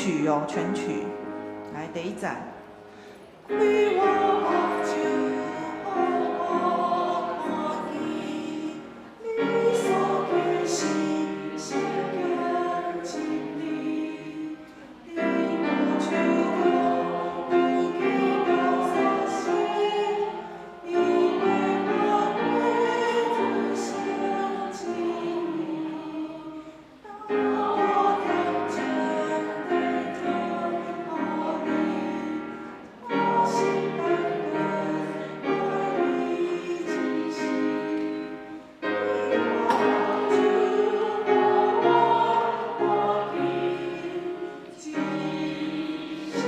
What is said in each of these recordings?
曲哦，全曲。來，第一節。開我目睭，予我看見，你所啟示聖經真理，佇我手中有奇妙所行，你陪我過主聖旨意，當我點鐘地聽你，我心白白愛你一生，開我目睭，予我看見，真相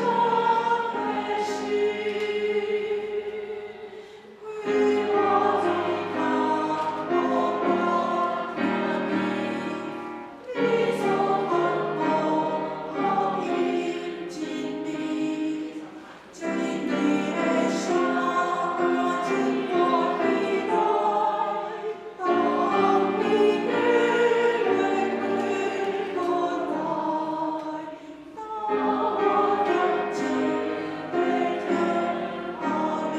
的心，開我耳朵，予我聽見，你所傳播福音真理，真理的聲真我期待，當你月開過來，當我點鐘地聽你，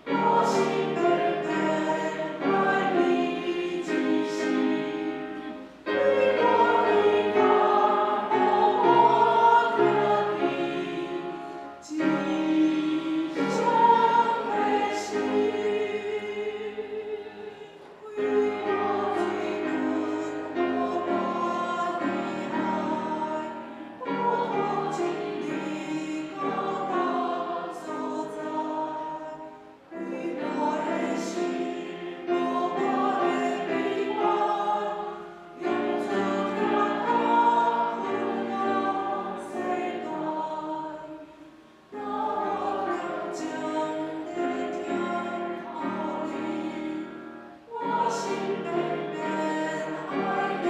我心白白愛你一生，開我耳朵，予我聽見，真相的心，開我嘴唇，予我的愛，我傳真理到達所在，開我的心，予我的明白，永住天堂昏暗世界，當我點鐘地聽你，我心白白愛你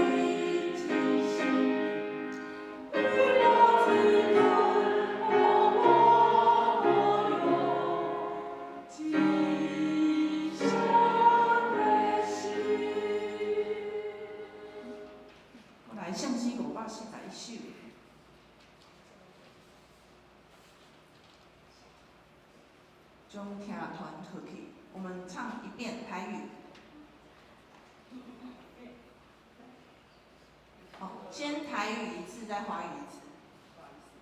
一生，開我嘴唇，予我真相的心。來，聖詩541首。將疼傳出去，我們唱一遍台語。好，先台語一次，再華語一次。不好意思。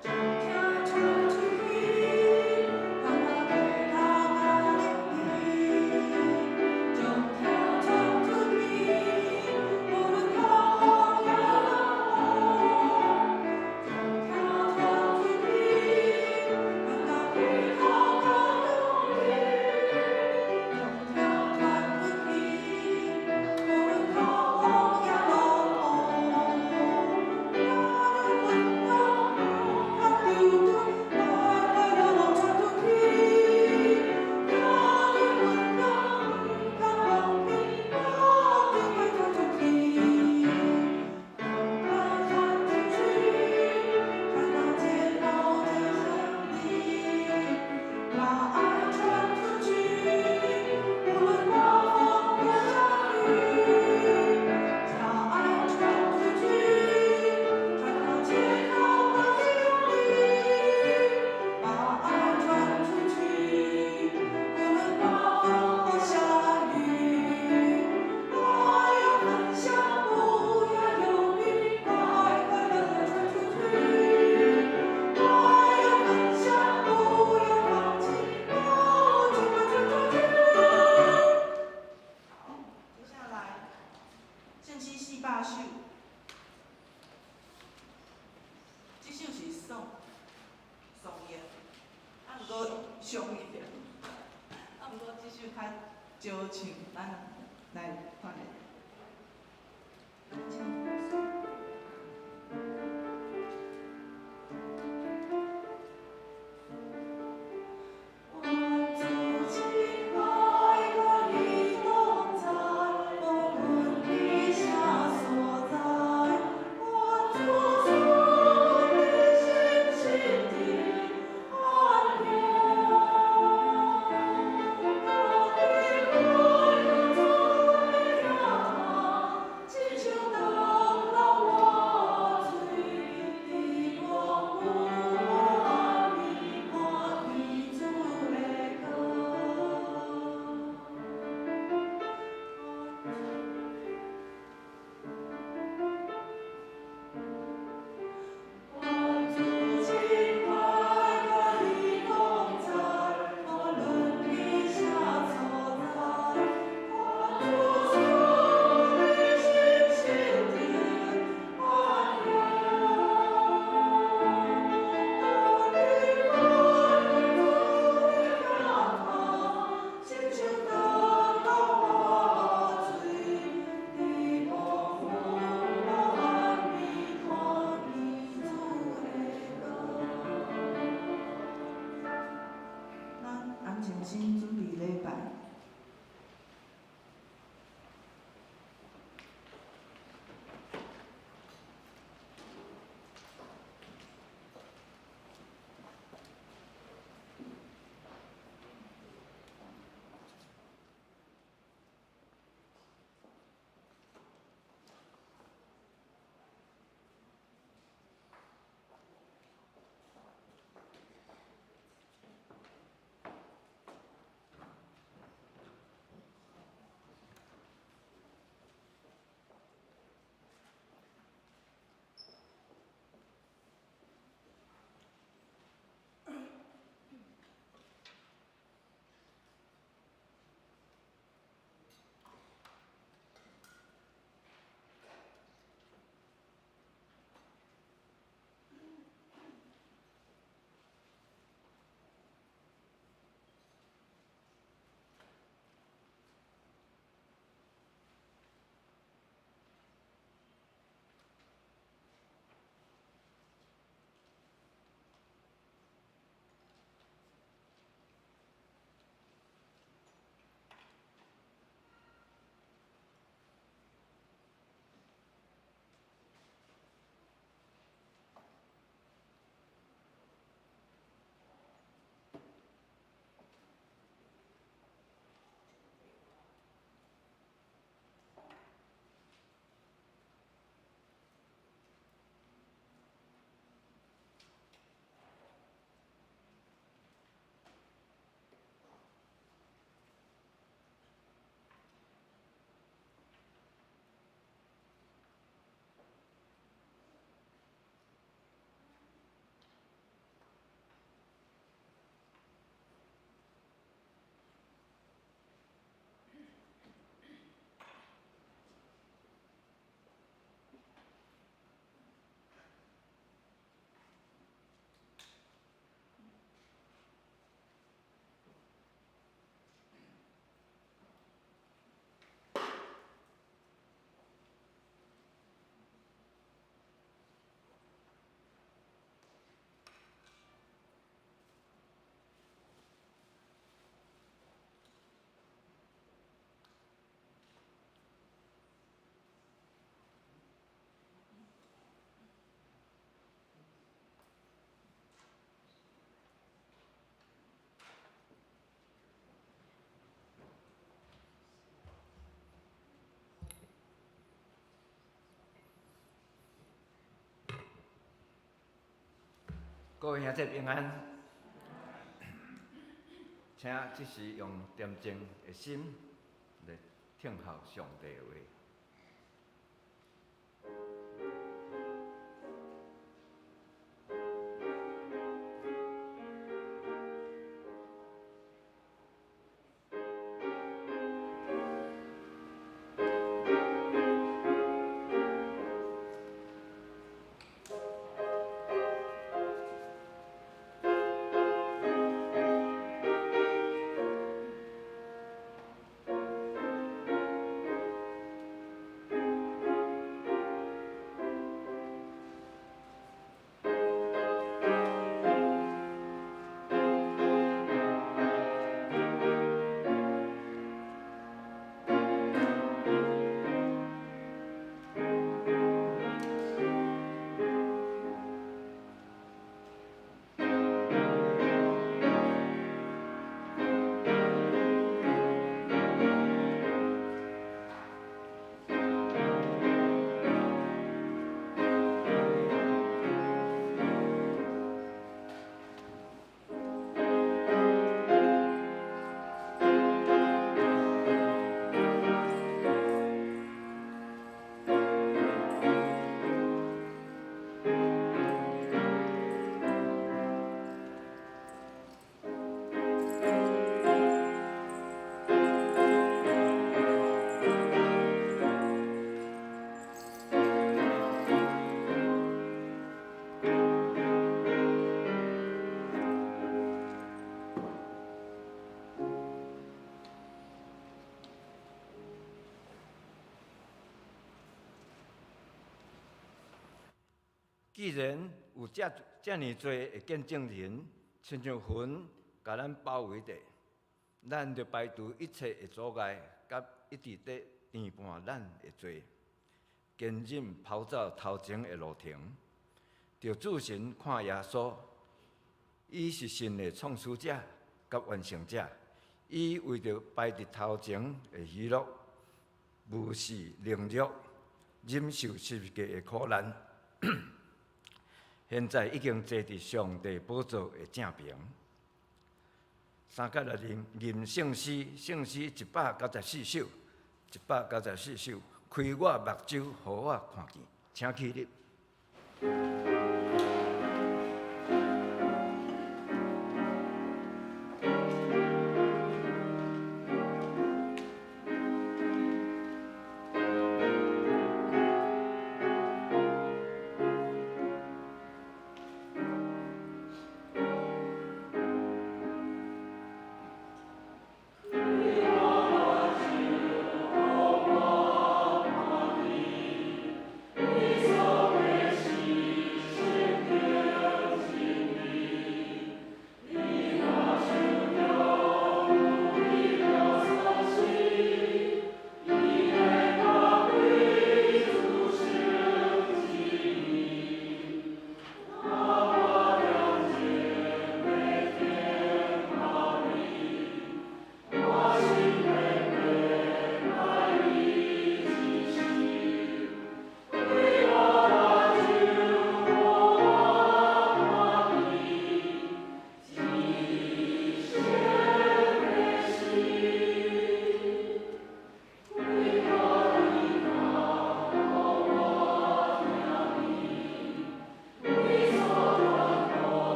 將疼傳出去，傳到街頭佮鄰里，將疼傳出去，無論刮風抑落雨，將疼傳出去，傳到街頭佮鄰里，將疼傳出去，無論刮風抑落雨，若著煩惱，毋通留住，快快樂樂傳出去。若著煩惱，毋通放棄，趕快傳出去。將疼傳出去，傳到街頭這鄉里，把愛傳出去，無論刮風或下雨，將愛傳出去，傳到街頭和鄰里，把愛傳出去，無論刮風或下雨，愛要分享，不要猶豫，快快樂樂傳出去。愛要分享，不要放棄，趕快傳出去。好，接下來聖詩400首，這首是頌頌譯，啊，毋過上譯，啊，毋過這首較少唱，咱來看咧。請。願主親愛佮你同在，無論去啥所在。願主賜你心。各位兄弟平安，請這時用恬靜的心來聽候上帝的話。既然有遮遮爾濟的見證人，親像雲共咱包圍著，咱就排除一切的阻礙，佮一直佇纏絆咱的罪，堅忍跑走頭前的路程，著注神看耶穌，伊是信的創始者佮完成者，伊為著擺佇頭前的喜樂，無視凌辱，忍受十字架的苦難。現在已經坐佇上帝寶座的正爿。三節來吟吟聖詩，聖詩194首，194首，開我目睭，予我看見，請起立。開我目睭，予我看見。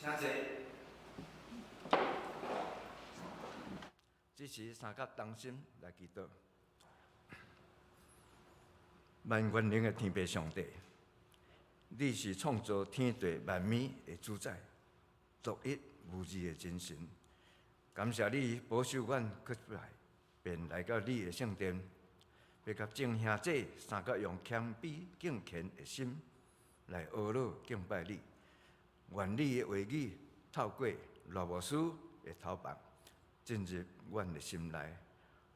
請坐。這時三甲同心來祈禱。萬全能的天父上帝，你是創造天地萬物的主宰，獨一無二的真神。感謝你保守阮閣一擺，便來到你的聖殿，欲佮眾兄弟相佮用謙卑敬虔的心來阿羅敬拜你。願你的話語透過羅牧師的頭髮進入阮的心內，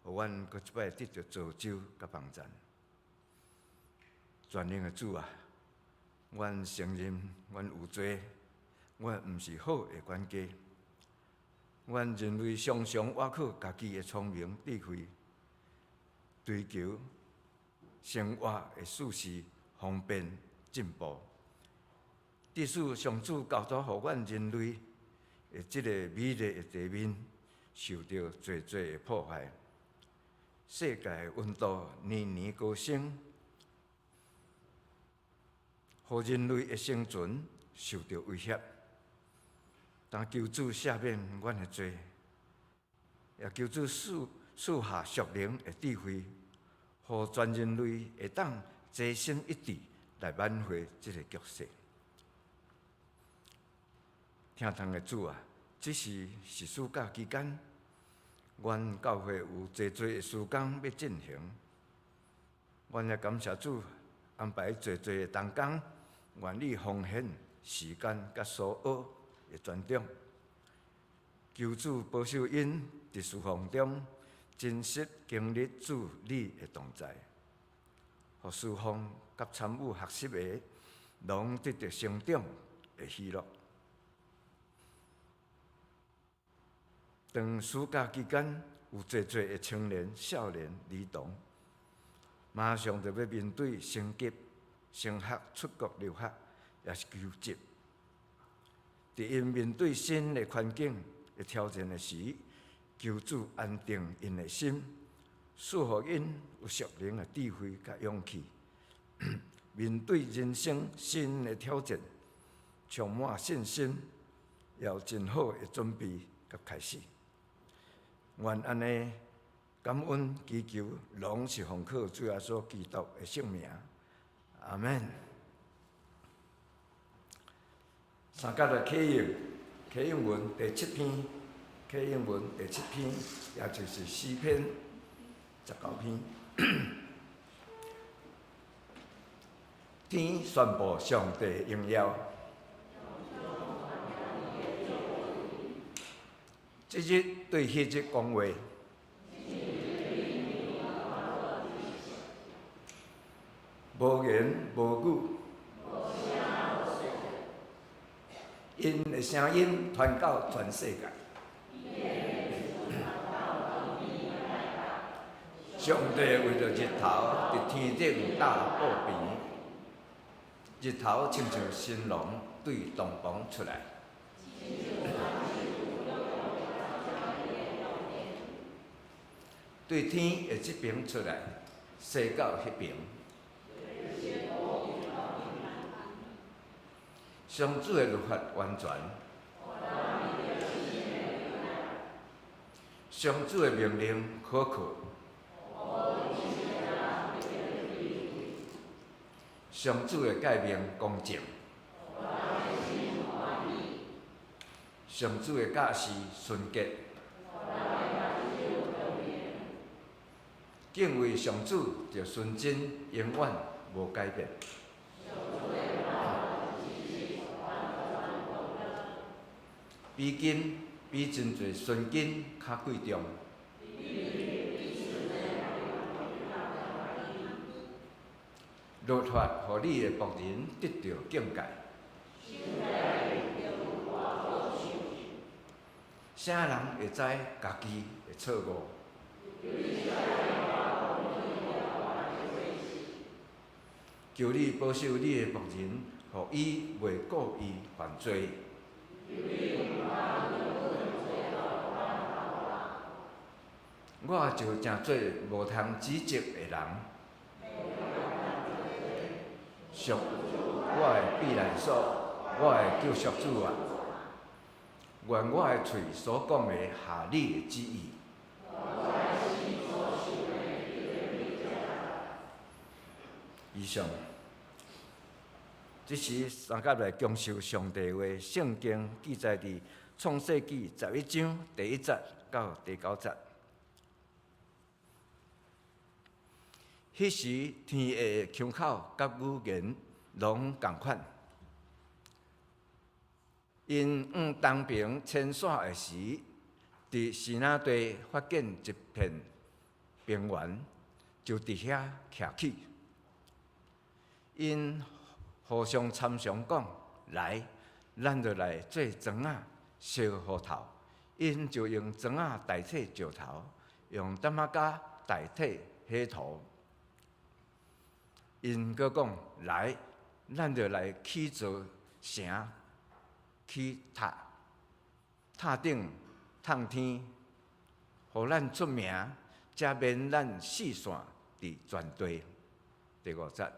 予阮閣一擺得著造就佮幫贊。全能的主啊，阮承認阮有罪，阮毋是好的管家。阮人類常常倚靠家己的聰明智慧，追求生活的舒適、方便、進步。致使上主交託予阮人類的這個美麗的地面，受著濟濟的破壞。世界的溫度年年高升，予人類的生存受著威脅。但求主赦免阮的罪，也求主賜賜下屬靈的智慧，予全人類會當齊心一致來挽回這个局勢。疼痛的主啊，這時是暑假期間，阮教會有濟濟的事工欲進行，阮也感謝主安排濟濟的同工，願意奉獻時間佮所學的專長。求主保守𪜶佇事奉中真實經歷主你的同在，予事奉佮參與學習的，攏得著成長的喜樂。當暑假期間，有濟濟的青年、少年、兒童，馬上就欲面對升級、升學、出國留學，抑是求職。佇𪜶面對新的環境的挑戰的時，求主安定𪜶的心，賜予𪜶有屬靈的智慧佮勇氣，面對人生新的挑戰，充滿信心，也有真好的準備佮開始。願按呢感恩祈求，攏是奉靠主耶穌基督的聖名。阿們。三甲來啟用啟應文第七篇，啟應文第七篇，也就是詩篇19篇。天宣布上帝榮耀。這日對彼日講話，無言無語，𪜶的聲音傳到全世界。上帝為著日頭佇天頂搭布棚，日頭親像新郎對洞房出來。對天的這爿出來，西到彼爿。上主的律法完全，上主的命令可靠，上主的誡命公正，上主的教示純潔，敬畏上主就純真，永遠無改變。比金比真濟純金較貴重。律法予你的僕人得著境界。啥人會知家己的錯誤？求你保守你的僕人，予伊袂故意犯罪。我就成做無通指責的人，屬我的避難所，我的救贖主啊！願我的喙所講的合你的旨意。以上，這時三甲來供受上帝話，聖經記載佇創世紀11章第1節到第9節。彼時天下的腔口佮語言攏仝款。𪜶往東爿遷徙的時，佇示拿地發現一片平原，就佇遐徛起。𪜶互相參詳講：來，咱就來做磚仔燒予透。𪜶就用磚仔代替石頭，用淡仔膠代替火塗。𪜶閣講：來，咱就來起座城，起塔，塔頂通天，予咱出名，才免咱四散佇全地。第5節，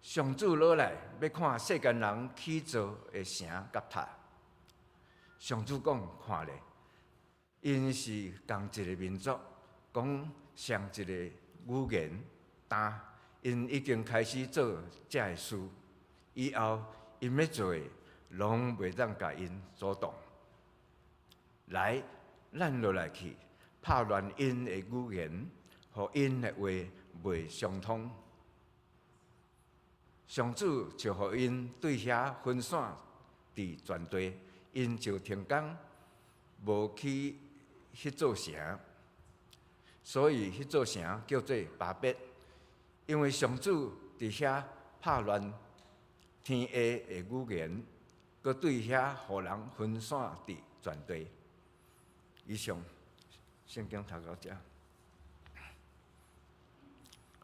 上主落來欲看世間人起造的城佮塔。上主講：看咧，𪜶是仝一个民族，講相一个語言，但𪜶已經開始做這个事，以後𪜶欲做的，攏袂當共𪜶阻擋。來，咱落來去，拍亂𪜶的語言，予𪜶的話袂相通。上主就予𪜶對遐分散佇全地，𪜶就停工，無起彼座城。所以彼座城叫做巴別，因為上主佇遐拍亂天下的語言，閣對遐予人分散佇全地。以上，聖經讀到遮。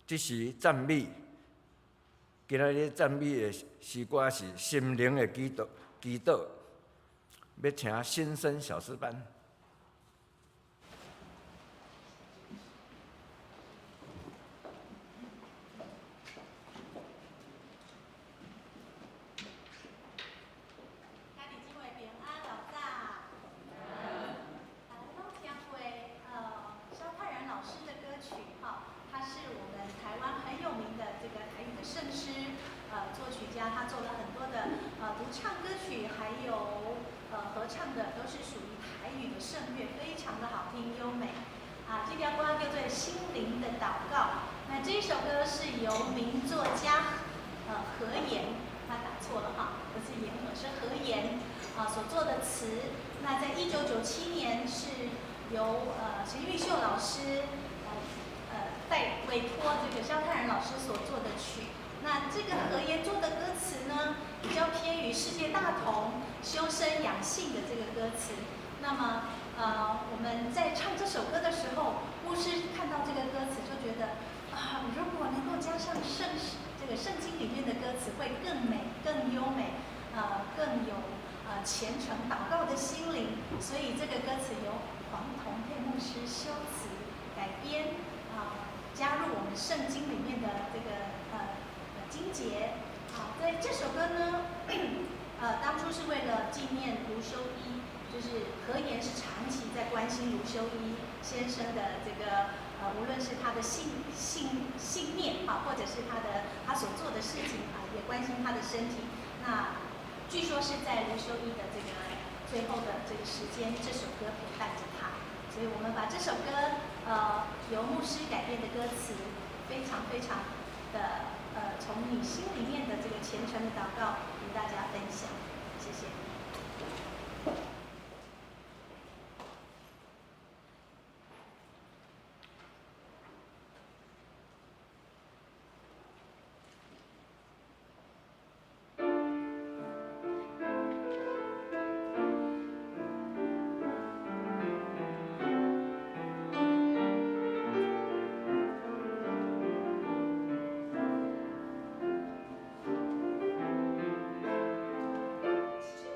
這是讚美，今仔日讚美的詩歌是心靈的祈禱，祈禱，欲請新生小詩班。兄弟姊妹平安，老早。大家攏聽過蕭泰然老師的歌曲哈，他是我們台灣很有名的這個台語的聖詩，作曲家，他做了很多的獨唱歌曲，還有合唱的，都是屬於台語的聖樂，非常的好聽優美。啊，這條歌叫做《心靈的禱告》。那這一首歌是由名作家何言，他打錯了哈，不是言和，是何言啊所做的詞。那在1997年是由陳玉秀老師代委託這個蕭泰然老師所做的曲。那這個何言做的歌詞呢，比較偏於世界大同、修身養性的這個歌詞。那麼我們在唱這首歌的時候，牧師看到這個歌詞就覺得啊，如果能夠加上這個聖經裡面的歌詞，會更美、更優美，更有虔誠禱告的心靈。所以這個歌詞由黃同佩牧師修詞改編啊，加入我們聖經裡面的這個經節。好，在這首歌呢，當初是為了紀念盧修一，就是何言是長期在關心盧修一先生的這個無論是他的信念啊，或者是他所做的事情啊，也關心他的身體。那據說是在盧修一的這個最後的這個時間，這首歌陪伴着他。所以我們把這首歌由牧師改編的歌詞，非常非常的從你心裡面的這個虔誠的禱告，與大家分享。謝謝。心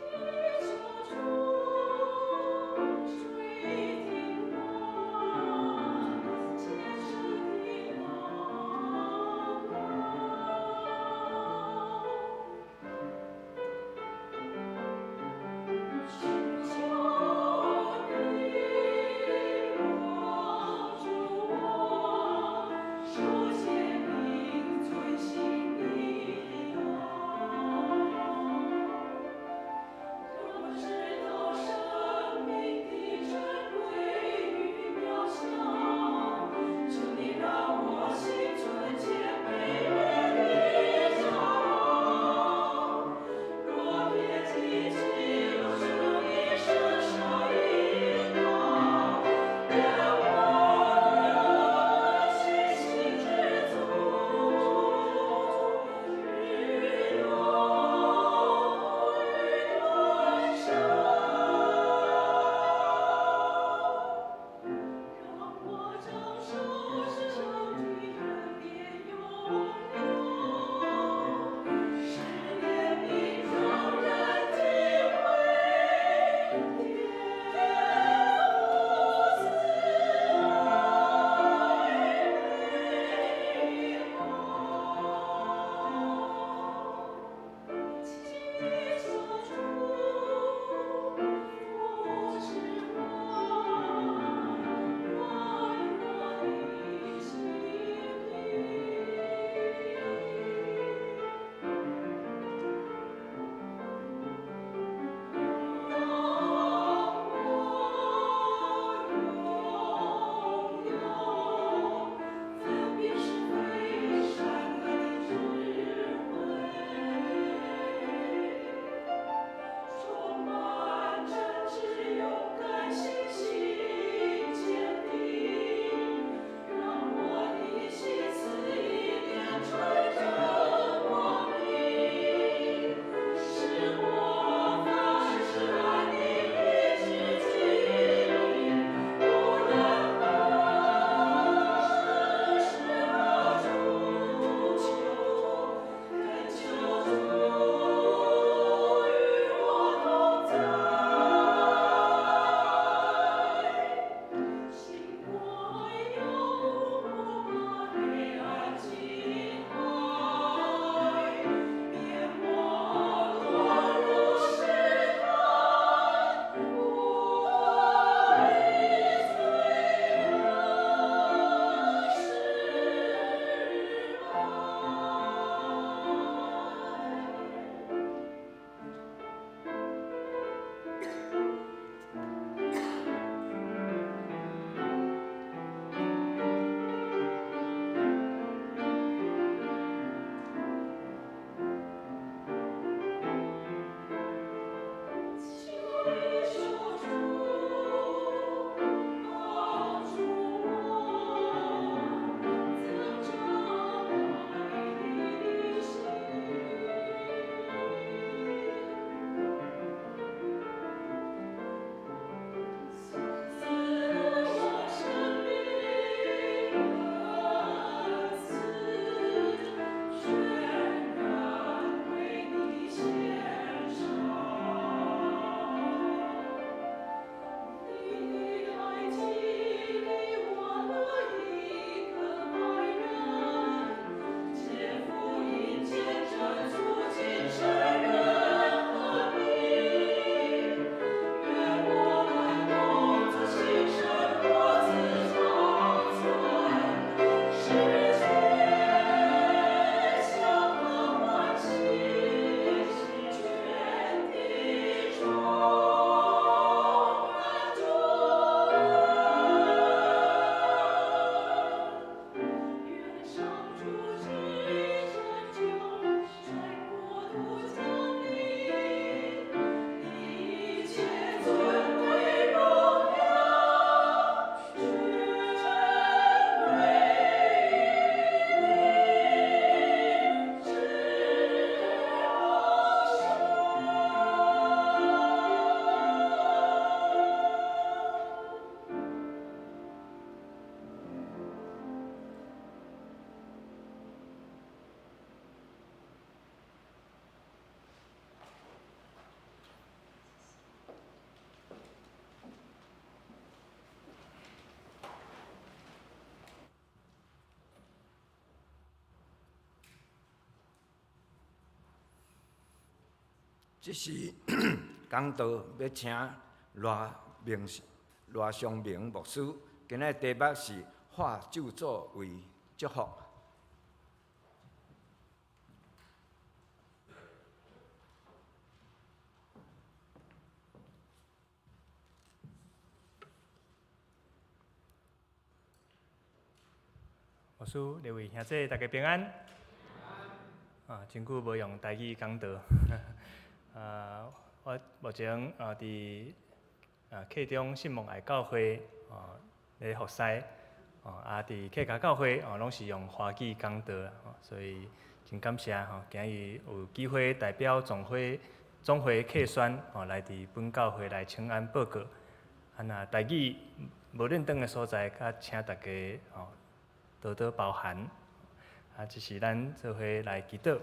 這時講道欲請賴明賴尚明牧師，今仔題目是化咒詛為祝福。牧師，各位兄弟，大家平安。啊，真久無用台語講道。啊，我目前啊佇啊客中信望愛教會啊咧服侍，啊佇客家教會哦攏是用華語講道，所以真感謝吼，今日有機會代表總會總會客選吼來佇本教會來請安報告。啊，若台語無認當的所在，閣請大家吼多多包涵。啊，這是咱做伙來祈禱。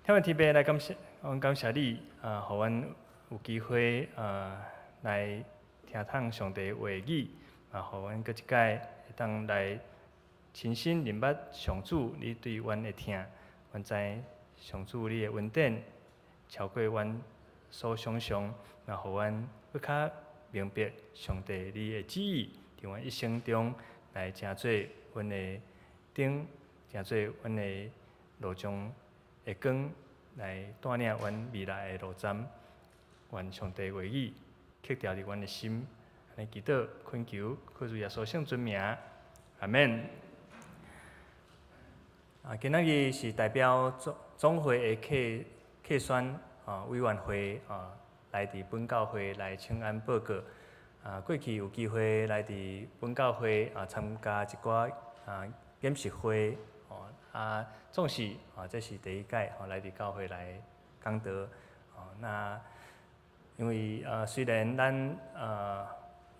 天父天父來感謝，阮感謝你啊，予阮有機會啊來聽通上帝話語，啊，予阮閣一擺會當來親身認捌上主你對阮的疼。阮知上主你的恩典超過阮所想像，也予阮閣較明白上帝你的旨意，佇阮一生中來成做阮的燈，成做阮的路上的光，來帶領阮未來的路程。願上帝話語刻牢佇阮的心，按呢祈禱懇求，靠主耶穌聖尊名，阿們。啊，今仔日是代表總總會的客客選啊委員會啊來佇本教會來請安報告。啊，過去有機會來佇本教會啊參加一寡啊研習會哦啊，總是啊這是第一擺吼來佇教會來講道哦。那因為啊雖然咱啊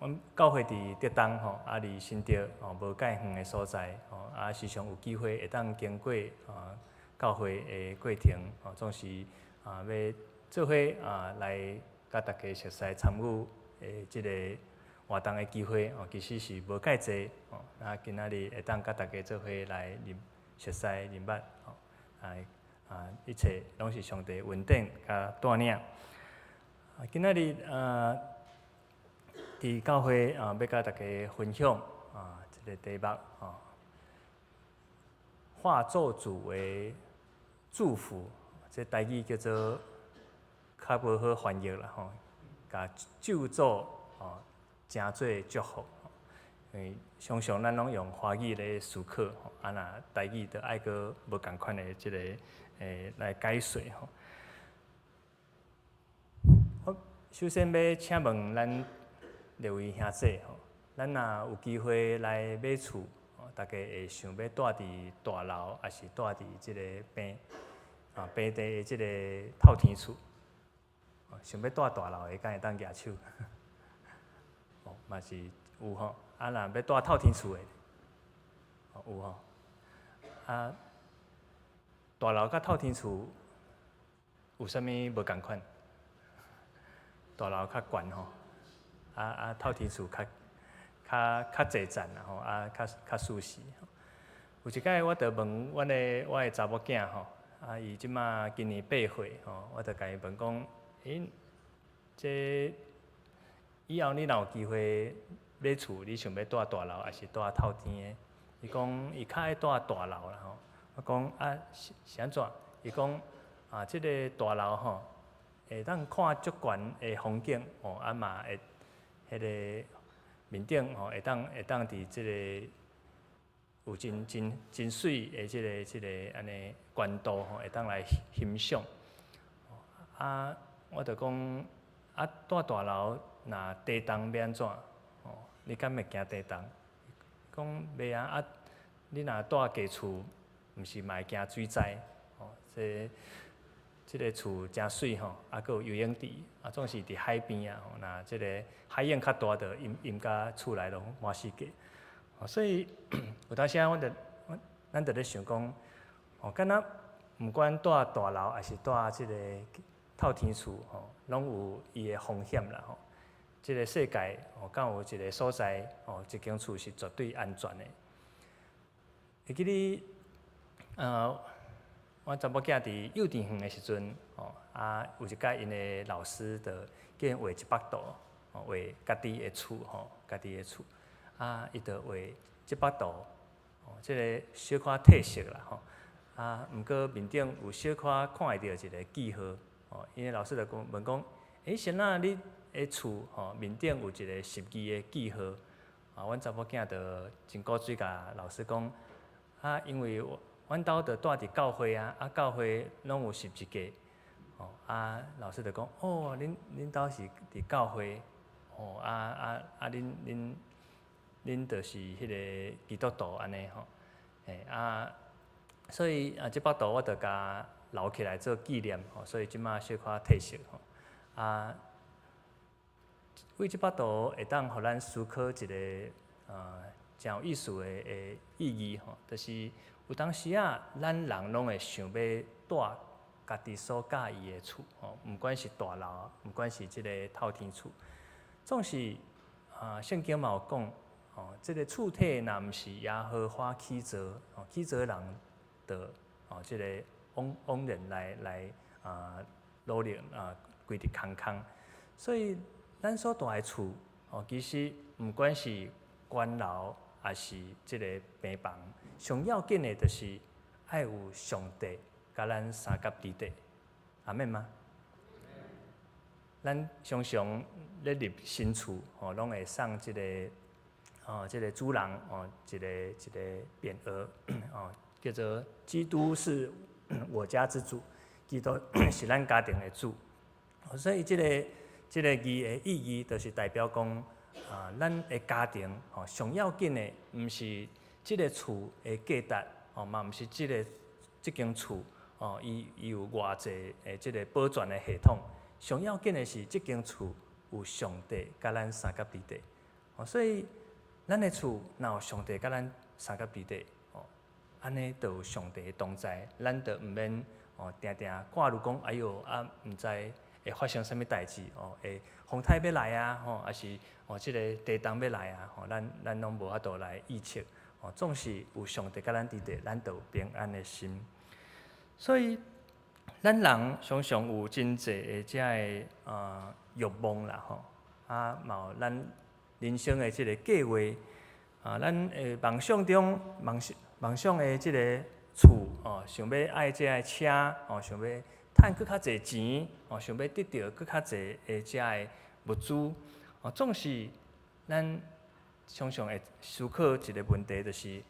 阮教會佇竹東吼，啊離新竹吼無蓋遠的所在吼，啊時常有機會會當經過啊教會的過程吼，總是啊欲做伙啊來佮大家熟似參與的這个活動的機會哦，其實是無蓋濟哦。啊，今仔日會當佮大家做伙來認熟似認捌吼，啊啊，一切攏是上帝恩典佮帶領。啊，今仔日啊，佇教會啊，欲佮大家分享啊，這個題目啊，化咒詛為祝福，這台語叫做較無好翻譯啦吼，共咒詛哦，成做祝福。因為常常咱攏用華語咧思考，啊若台語就愛閣無仝款的這個來解說吼。我首先欲請問咱六位兄弟吼，咱若有機會來買厝，大家會想欲蹛佇大樓，抑是蹛佇這个平啊平地的這个透天厝？想欲蹛大樓的，敢會當舉手？哦，嘛是有吼。啊，若欲蹛透天厝的，哦有吼。啊，大樓佮透天厝有啥物無仝款？大樓較懸吼，啊啊透天厝較較較濟層啦吼，啊較較舒適。有一擺我就問阮的我的查某囝吼，啊伊這馬今年八歲吼，我就共伊問講，欸，這以後你若有機會買厝，你想欲蹛大樓抑是蹛透天的？伊講伊較愛蹛大樓啦吼。我講啊是是按怎？伊講啊，這个大樓吼，會當看足懸的風景吼，啊嘛會彼个面頂吼，會當會當佇這个有真真真媠的這个這个按呢懸度吼，會當來欣賞。啊，我就講啊，蹛大樓若地動欲按怎？吼，你敢會驚地動？講袂啊，啊，你若蹛低厝，毋是嘛會驚水災？吼，這這个厝誠媠吼，啊，閣有游泳池，啊，總是佇海邊啊，吼，若這个海湧較大，就淹淹甲厝內攏滿世界。所以有當時啊，阮就阮咱就咧想講，哦，敢若毋管蹛大樓，抑是蹛這个透天厝，吼，攏有伊的風險啦，吼。這个世界哦，敢有一个所在哦，一間厝是絕對安全的。會記得，我查某囝佇幼稚園的時陣，哦，啊，有一擺𪜶的老師就叫𪜶畫一幅圖，哦，畫家己的厝吼，家己的厝，啊，伊就畫這幅圖，哦，這个小可褪色啦吼，啊，毋過面頂有小可看會著一个記號，哦，𪜶的老師就講問講，欸，啥物你的厝吼面頂有一个十字的記號？啊，阮查某囝就真古錐共老師講，啊，因為阮兜就蹛佇教會啊，啊，教會攏有十字架，哦，啊，老師就講，哦，恁兜是佇教會，哦，啊啊啊，恁就是彼个基督徒按呢吼，嘿啊，所以啊，這幅圖我就共留起來做紀念，吼，所以這馬小可褪色吼，啊，為這幅圖會當予咱思考一个誠有意思的意義吼，就是有當時啊，咱人攏會想欲蹛家己所佮意的厝吼，毋管是大樓，毋管是這个透天厝，總是啊，聖經嘛有講，哦，這个厝體若毋是耶和華起造，哦，起造的人就哦，這个枉枉然來啊努力啊，規直空空。所以咱所蹛的厝，哦，其實毋管是懸樓，抑是這个平房，上要緊的就是愛有上帝共咱相佮佇底，阿們嗎？咱常常咧入新厝，吼，攏會送這个，哦，這个主人哦，一個一个匾額，哦，叫做“基督是我家之主”，基督是咱家庭的主。所以這个這个字的意義，就是代表講，啊，咱的家庭吼，上要緊的，毋是這个厝的價值，吼，嘛毋是這个這間厝，哦，伊有偌濟的這个保全的系統。上要緊的是，這間厝有上帝共咱相佮佇底，哦，所以咱的厝若有上帝共咱相佮佇底，哦，按呢就有上帝的同在，咱就毋免哦，定定掛慮講，哎喲，啊，毋知會發生啥物代誌，哦，會風颱欲來啊，吼，抑是哦，這个地動欲來啊，吼，咱攏無法度來預測，哦，總是有上帝共咱佇底，咱就有平安的心。所以，咱人常常有真濟的這个欲望啦，吼，啊，嘛有咱人生的這个計劃，啊，咱的夢想中，夢想夢想的這个厝，哦，想欲愛這个車，哦，想欲趁閣較濟錢，哦，想欲得著閣較濟的這个物資，哦，總是咱常常會思考一个問題，就是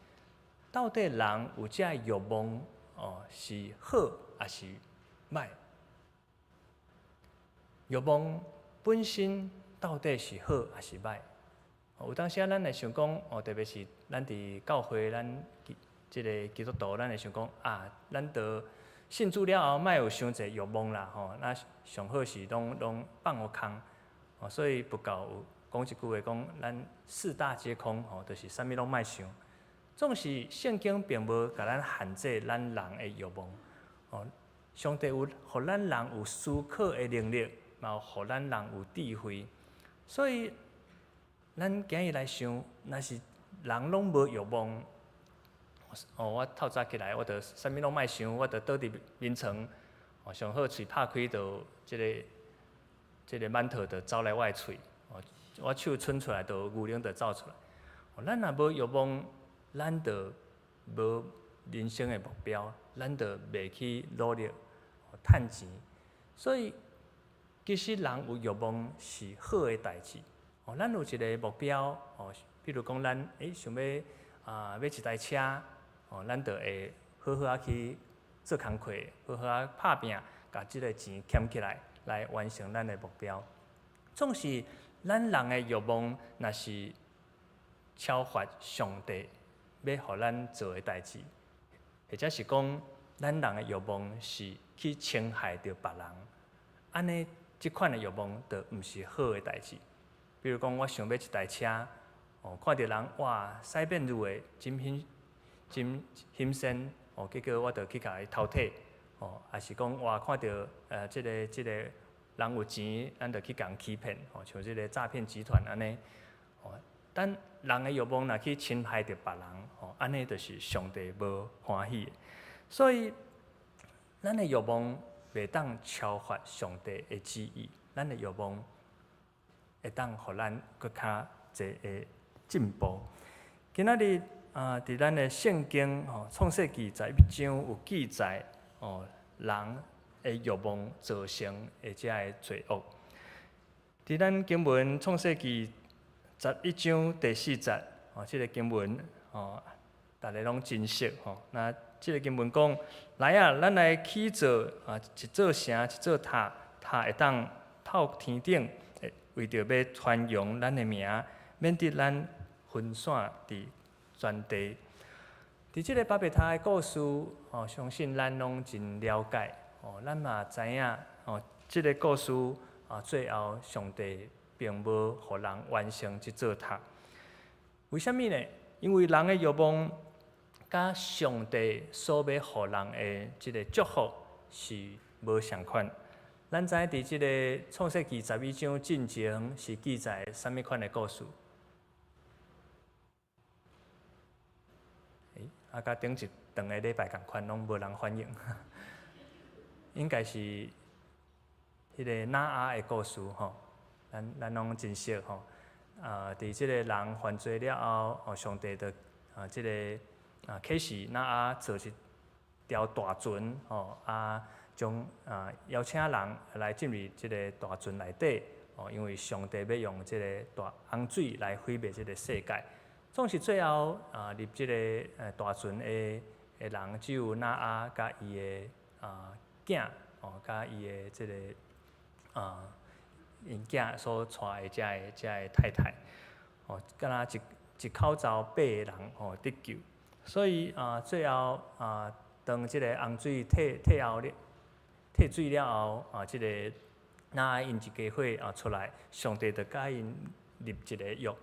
到底人有這个欲望，哦，是好抑是䆀？欲望本身到底是好抑是䆀？有當時啊，咱會想講，哦，特別是咱佇教會，咱這个基督徒，咱會想講啊，咱著信主了後，莫有傷濟欲望啦，吼，那上好是攏放予空，哦，所以佛教有講一句話，講咱四大皆空，吼，就是啥物攏莫想。總是聖經並無共咱限制咱人的欲望，哦，上帝有予咱人有思考的能力，嘛有予咱人有智慧，所以咱今日來想，若是人攏無欲望，哦，我透早起來，我就啥物攏莫想，我就倒佇眠床，哦，上好喙拍開就這个這个饅頭就走來我的喙，哦，我手伸出來就牛奶就走出來。哦，咱若無欲望，咱就無人生的目標，咱就袂去努力趁錢。所以，其實人有欲望是好的代誌。哦，咱有一个目標，哦，比如講咱想欲啊買一台車，哦，咱就會好好仔去做工課，好好仔拍拚，共這个錢儉起來，來完成咱的目標。總是咱人的欲望，若是超越上帝欲予咱做的代誌，或者是講咱人的欲望是去侵害著別人，按呢，這款的欲望就毋是好的代誌。比如講，我想欲一台車，哦，看著人哇，駛變路的真興真興鮮，哦，結果我就去共伊偷提，哦，抑是講哇，看著這个人有錢，咱就去共欺騙，哦，像這个詐騙集團按呢，哦，咱人的欲望若去侵害著別人，哦，按呢就是上帝無歡喜的。所以，咱的欲望袂袂當超越上帝的旨意。咱的欲望會當予咱閣較濟的進步。今仔日啊，佇咱的聖經吼，創世記十一章有記載哦，人的欲望造成的這个罪惡。佇咱經文創世記十一章第四節，哦，這个經文哦，逐家攏真熟吼。那這个經文講：來啊，咱來起造啊，一座城，一座塔，塔會當透天頂，為著欲傳揚咱的名，免得咱分散佇全地。佇這个巴別塔的故事，哦，相信咱攏真了解，哦，咱嘛知影，哦，這个故事啊，最後上帝並無予人完成這座塔。為啥物呢？因為人的欲望佮上帝所欲予人的這个祝福是無仝款。咱知佇這个創世記十一章進前是記載啥物款的故事？欸，啊，佮頂一兩个禮拜仝款，攏無人反應。應該是彼个挪亞的故事吼，咱咱攏真熟吼。啊，佇這个人犯罪了後，哦，上帝就啊，這个啊啟示挪亞造一條大船吼，啊，將啊邀請人來進入這个大船內底，哦，因為上帝欲用這个大洪水來毀滅這个世界。總是最後啊，入這个大船的的人只有挪亞佮伊的啊囝，哦，佮伊的這个啊𪜶囝所娶的這个這个太太，哦，敢若一一口罩八個人吼得救。所以啊，最後啊，當這个洪水退退後了，退水了後啊，這个挪亞𪜶一家伙啊出來，上帝就佮𪜶立一个約。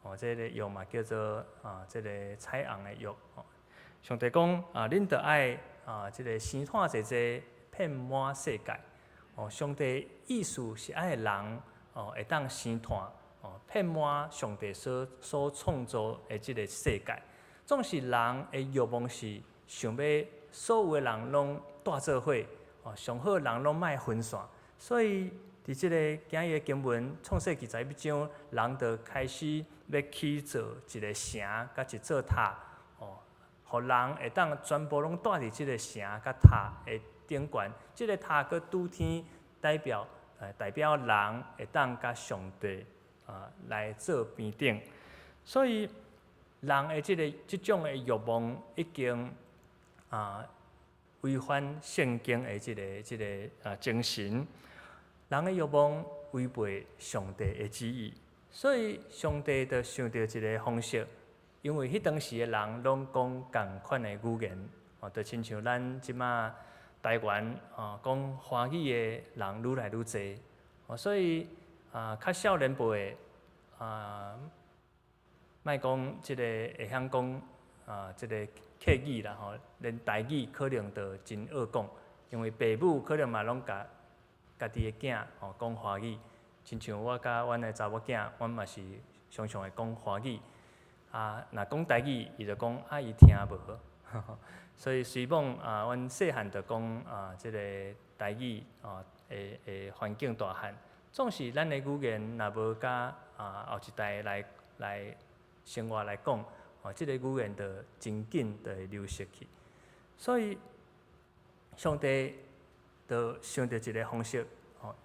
哦，這个約嘛叫做啊，這个彩虹的約。哦，上帝講啊，恁著愛啊，這个生湠濟濟，遍滿世界。哦，上帝意思是愛人哦，會當生湠哦，遍滿上帝所所創造的這个世界。總是人的欲望是想欲所有的人攏蹛做伙，哦，上好人攏莫分散。所以佇這个今日的經文創世記十一章，人就開始欲起造一个城，佮一座塔，哦，予人會當全部攏蹛佇這个城佮塔的頂懸。這个塔閣拄天，代表代表人會當佮上帝啊來做平等。所以人的這个這種的欲望已經啊違反聖經的這个這个啊精神。人的欲望違背上帝的旨意，所以上帝就想著一个方式，因為彼當時的人攏講仝款的語言，哦，就親像咱這馬台灣哦講華語的人愈來愈濟，哦，所以啊較少年輩的啊，莫講這个會曉講啊這个客語啦吼，連台語可能就真惡講，因為爸母可能嘛攏共家己的囝吼講華語，親像我佮阮的查某囝，阮嘛是常常會講華語。啊，若講台語，伊就講啊，伊聽無。所以雖罔啊，阮細漢就講啊，這个台語哦，的的環境大漢，總是咱的語言若無佮啊後一代來來生活來講，哦，這个語言就真緊就會流失去。所以上帝就想著一个方式，吼，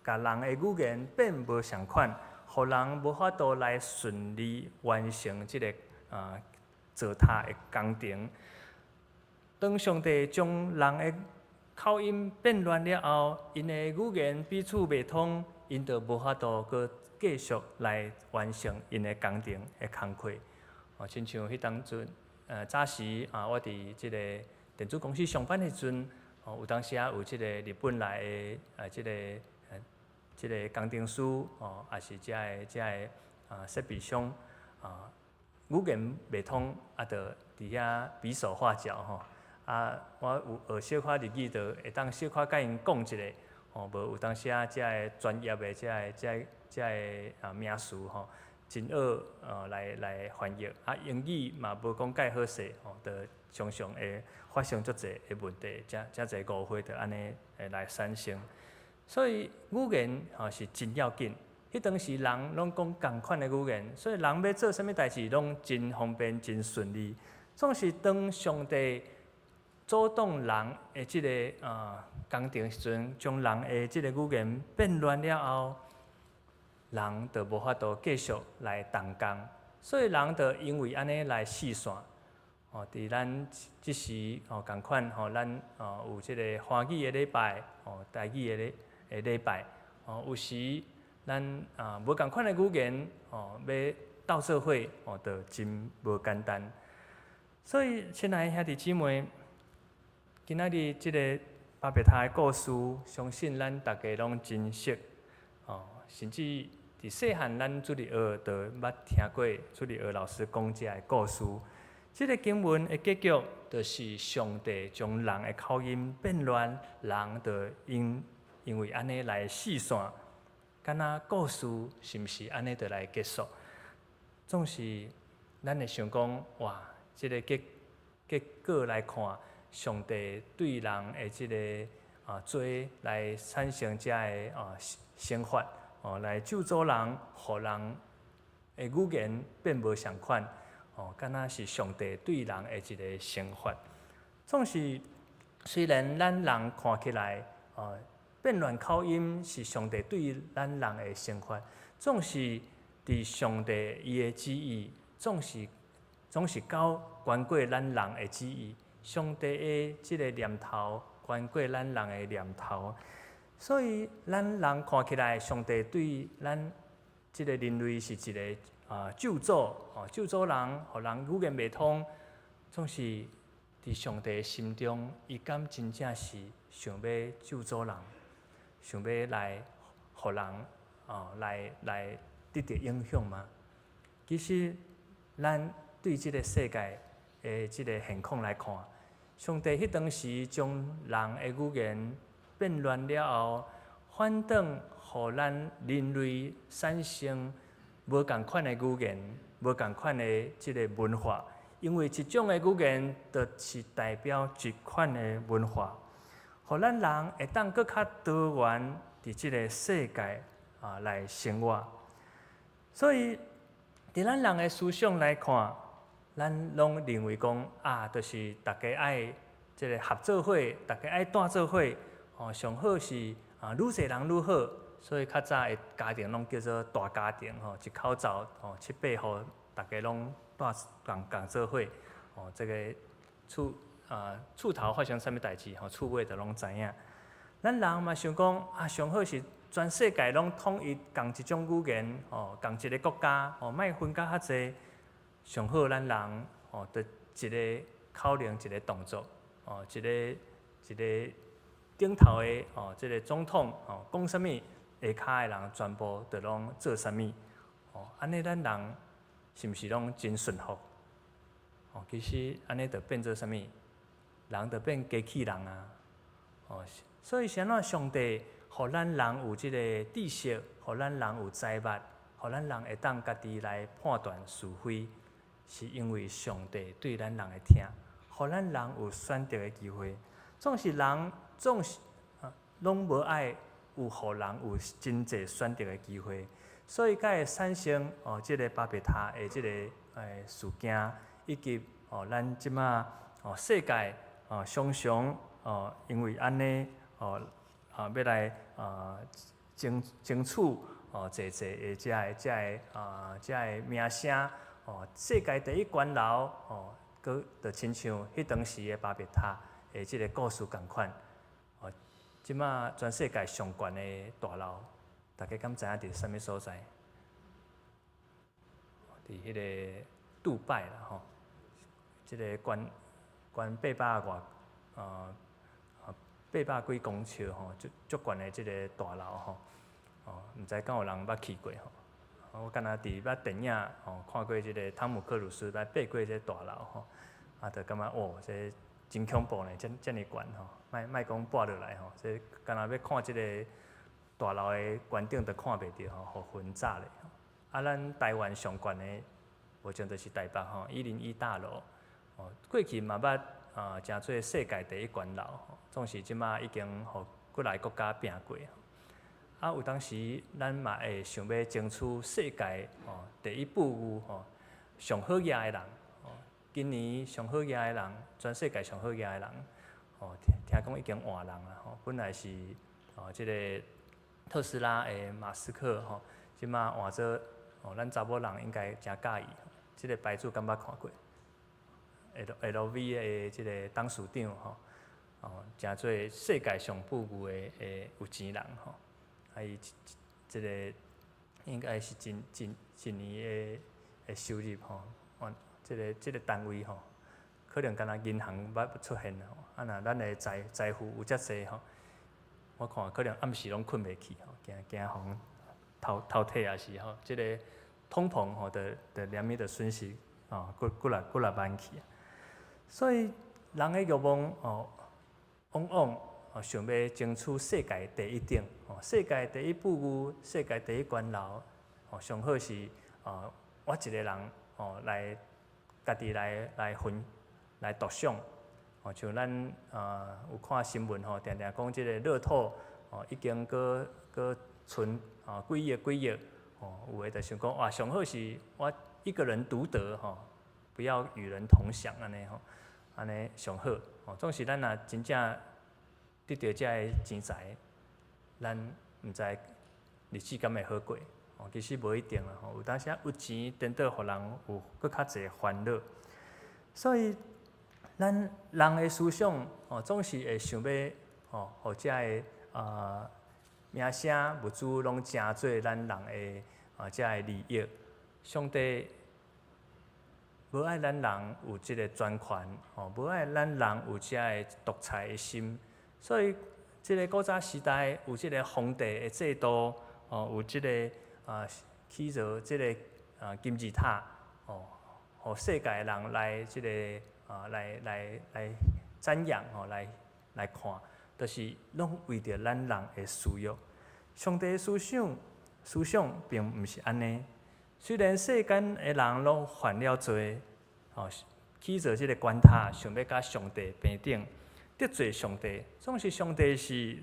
共人的語言變無仝款，予人無法度來順利完成這个啊造塔的工程。當上帝將人的口音變亂了後，𪜶的語言彼此袂通，𪜶就無法度閣繼續來完成𪜶的工程的工課。哦，親像彼當陣，早時啊，我佇這个電子公司上班的時陣，哦，有當時仔有這个日本來的啊，這个這个工程師哦，抑是遮个遮个啊設備商啊，語言袂通，啊，就佇遐比手畫腳吼。啊，我有學小可日語，就會當小可佮𪜶講一下，吼，無有當時仔遮个專業的遮个遮個遮个啊名詞吼，真學來翻譯，啊英語嘛無講蓋好勢吼，就常常會發生足濟的問題，誠誠濟誤會就按呢會來產生。所以語言吼是真要緊。彼當時人攏講仝款的語言，所以人欲做啥物代誌攏真方便、真順利。總是當上帝阻擋人的這个工程時陣，將人的這个語言變亂了後，人就無法度繼續來同工，所以人就因為按呢來四散。哦，佇咱這時吼仝款吼，咱哦有這个華語的禮拜，哦台語的禮拜，哦有時咱啊無仝款的語言，哦欲鬥做伙，哦就真無簡單。所以，親愛的兄弟姊妹，今仔日這个巴別塔的故事，相信咱逐家攏真熟，哦，甚至佇細漢咱主日學就捌聽過主日學老師講這个故事。這个經文的結局，就是上帝將人的口音變亂，人就因為按呢來四散。敢若故事是毋是按呢就來結束？總是咱會想講，哇！這个結果來看，上帝對人的這个罪來產生這个懲罰，哦，來咒詛人，予人的語言變無仝款，哦，敢若是上帝對人的一個懲罰。總是雖然咱人看起來，哦，變亂口音是上帝對咱人的懲罰，總是佇上帝伊的旨意，總是較懸過咱人的旨意。上帝的這个念頭懸過咱人的念頭，所以咱人看起來，上帝對咱這个人類是一个咒詛，哦，咒詛人，予人語言袂通，總是佇上帝心中，伊敢真正是想欲咒詛人，想欲來予人哦來得著影響嗎？其實，咱對這个世界的這个現況來看，上帝彼當時將人的語言變亂了後，反轉予咱人類產生無仝款的語言、無仝款的這个文化，因為一種的語言就是代表一款的文化，予咱人會當閣較多元佇這个世界來生活。所以，佇咱人的思想來看，咱攏認為講啊，就是逐家愛這个合做伙，逐家愛蹛做伙，哦，上好是啊，愈濟人愈好。所以較早的家庭攏叫做大家庭吼，一口灶吼，七八戶，逐家攏蹛仝仝做伙，哦，這个厝頭發生啥物代誌吼，厝尾就攏知影。咱人嘛想講啊，上好是全世界攏統一仝一種語言，吼，仝一个國家，吼，莫分甲遐濟。上好咱人吼，就一个口令，一个動作，哦，一個一个頂頭的哦，這个總統吼，講啥物，下跤的人全部就攏做啥物，哦，按呢咱人是毋是攏真順服？哦，其實按呢就變做啥物？人就變機器人啊！哦，所以是按怎上帝予咱人有這个知識，予咱人有才捌，予咱人會當家己來判斷是非，是因為上帝對咱人的疼，予咱人有選擇的機會。總是人總是攏無愛有予人有真濟選擇的機會，所以才會產生哦，這个巴別塔的這个事件，以及哦，咱這馬哦世界哦常常哦，因為按呢哦欲來爭取哦濟濟的這个名聲哦，世界第一懸樓哦，閣就親像彼當時的巴別塔的這个故事仝款。哦，這馬全世界上懸的大樓，大家敢知影佇啥物所在？佇彼个杜拜啦吼，這个懸懸800外800幾公尺吼，足足懸的這个大樓吼，哦，毋知敢有人捌去過吼？我敢若佇捌電影吼看過這个湯姆克魯斯來爬過這个大樓吼，啊，就感覺哦，這真恐怖呢，遮爾懸吼，莫莫講跋落來吼，這敢若欲看這个大樓的懸頂都看袂著吼，予雲罩咧吼。啊，咱台灣上懸的，無像就是台北吼101大樓，哦，過去嘛捌啊，成做世界第一懸樓，總是這馬已經予幾來國家拚過。啊，有當時咱嘛會想欲爭取世界哦第一富裕吼上好額的人，哦，今年上好額的人，全世界上好額的人，哦，聽聽講已經換人啦，吼，本來是哦這个特斯拉的馬斯克吼，這馬換做哦，咱查某人應該誠佮意，這个牌子敢捌看過？LV 的這个董事長吼，哦，成做世界上富裕的的有錢人吼。啊，伊這个應該是一一一年的的收入吼，按這个這个單位吼，可能干焦銀行捌出現吼。啊，若咱的財財富有遮濟吼，我看可能暗時攏睏袂去吼，驚驚予人偷偷提抑是吼，這个通膨吼，就就連咪就損失吼，幾幾若幾若萬去。所以人的欲望哦，往往哦想欲爭取世界第一等，哦，世界第一富裕，世界第一懸樓，哦，上好是哦，我一個人哦來家己來來分來獨享，哦，像咱啊有看新聞吼，定定講這个樂透哦，已經閣閣賰哦幾億幾億，哦，有的就想講哇，上好是我一個人獨得吼，不要與人同享按呢吼，按呢上好，哦，總是咱若真正得著遮个錢財，咱毋知日子敢會好過，哦，其實無一定啦吼，有當時仔有錢顛倒予人有閣較濟煩惱，所以咱人的思想哦，總是會想欲吼，予遮个啊名聲物資攏成做咱人的啊遮个利益。上帝無愛咱人有這个專權，吼，無愛咱人有遮个獨裁的心，所以這个古早時代有這个皇帝的制度，哦，有這个啊起造這个啊金字塔，哦，予世界的人來這个啊來來來瞻仰，吼，來來看，就是攏為著咱人的私欲。上帝思想思想並毋是按呢。雖然世間的人攏犯了罪，吼，起造這个懸塔，想欲佮上帝平等，得罪上帝，總是上帝是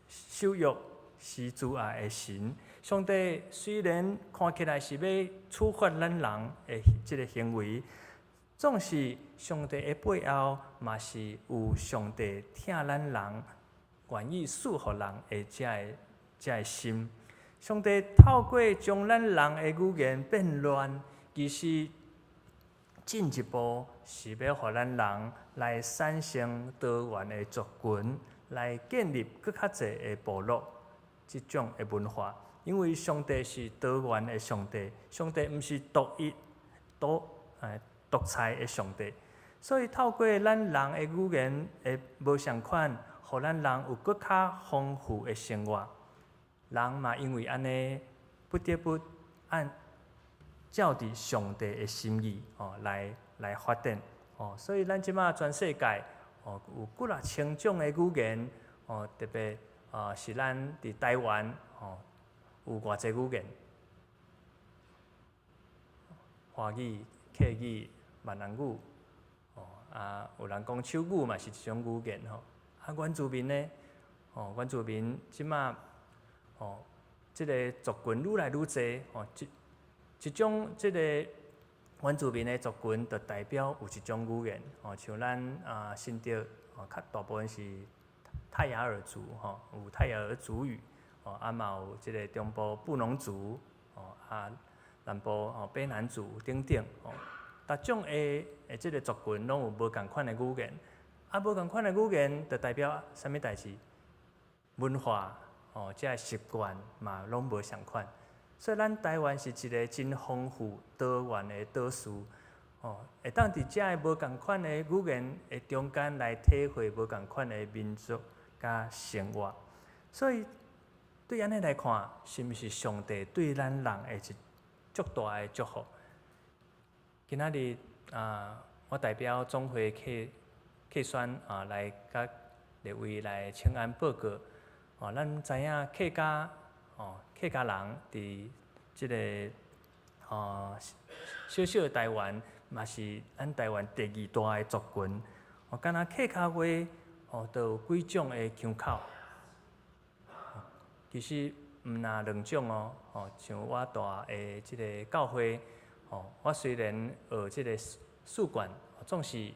守約、是慈愛的神。上帝雖然看起來是欲處罰咱人的這个行為，總是上帝的背後嘛是有上帝疼咱人，願意賜予人的這个這个心。上帝透過將咱人的語言變亂，其實進一步是欲予咱人來產生多元的族群，來建立閣較濟的部落，這種的文化。因為上帝是多元的上帝，上帝毋是獨一、獨獨裁的上帝，所以透過咱人的語言的無仝款，予咱人有閣較豐富的生活。人嘛因為按呢，不得不按照佇上帝的心意哦來來發展哦，所以咱這馬全世界哦有幾若千種的語言哦，特別啊是咱佇台灣哦有偌濟語言，華語、客語、閩南語哦啊，有人講手語嘛是一種語言吼。啊，原住民呢？哦，原住民這馬。哦，這个族群愈來愈濟，哦，一一種這个原住民的族群，就代表有一種語言，哦，像咱啊新竹哦，較大部分是泰雅爾族，吼，有泰雅爾族語，哦，啊嘛有這个中部布農族，哦，啊南部哦卑南族等等，哦，逐種的的這个族群攏有無仝款的語言，啊無仝款的語言，就代表啥物代誌？文化。哦，這个習慣嘛攏無仝款，所以咱台灣是一个真豐富多元的島嶼，哦，會當佇遮个無仝款的語言的中間來體會無仝款的民族佮生活，所以對按呢來看，是毋是上帝對咱人的一足大的祝福？今仔日啊，我代表總會客客選啊來佮列位來請安報告。哦，咱知影客家哦，客家人佇這个哦，小小的台灣嘛是咱台灣第二大的族群。哦，敢若客家話哦，就有幾種的腔口。其實毋若兩種哦，吼，像我蹛的這个教會，吼，我雖然學這个四縣，總是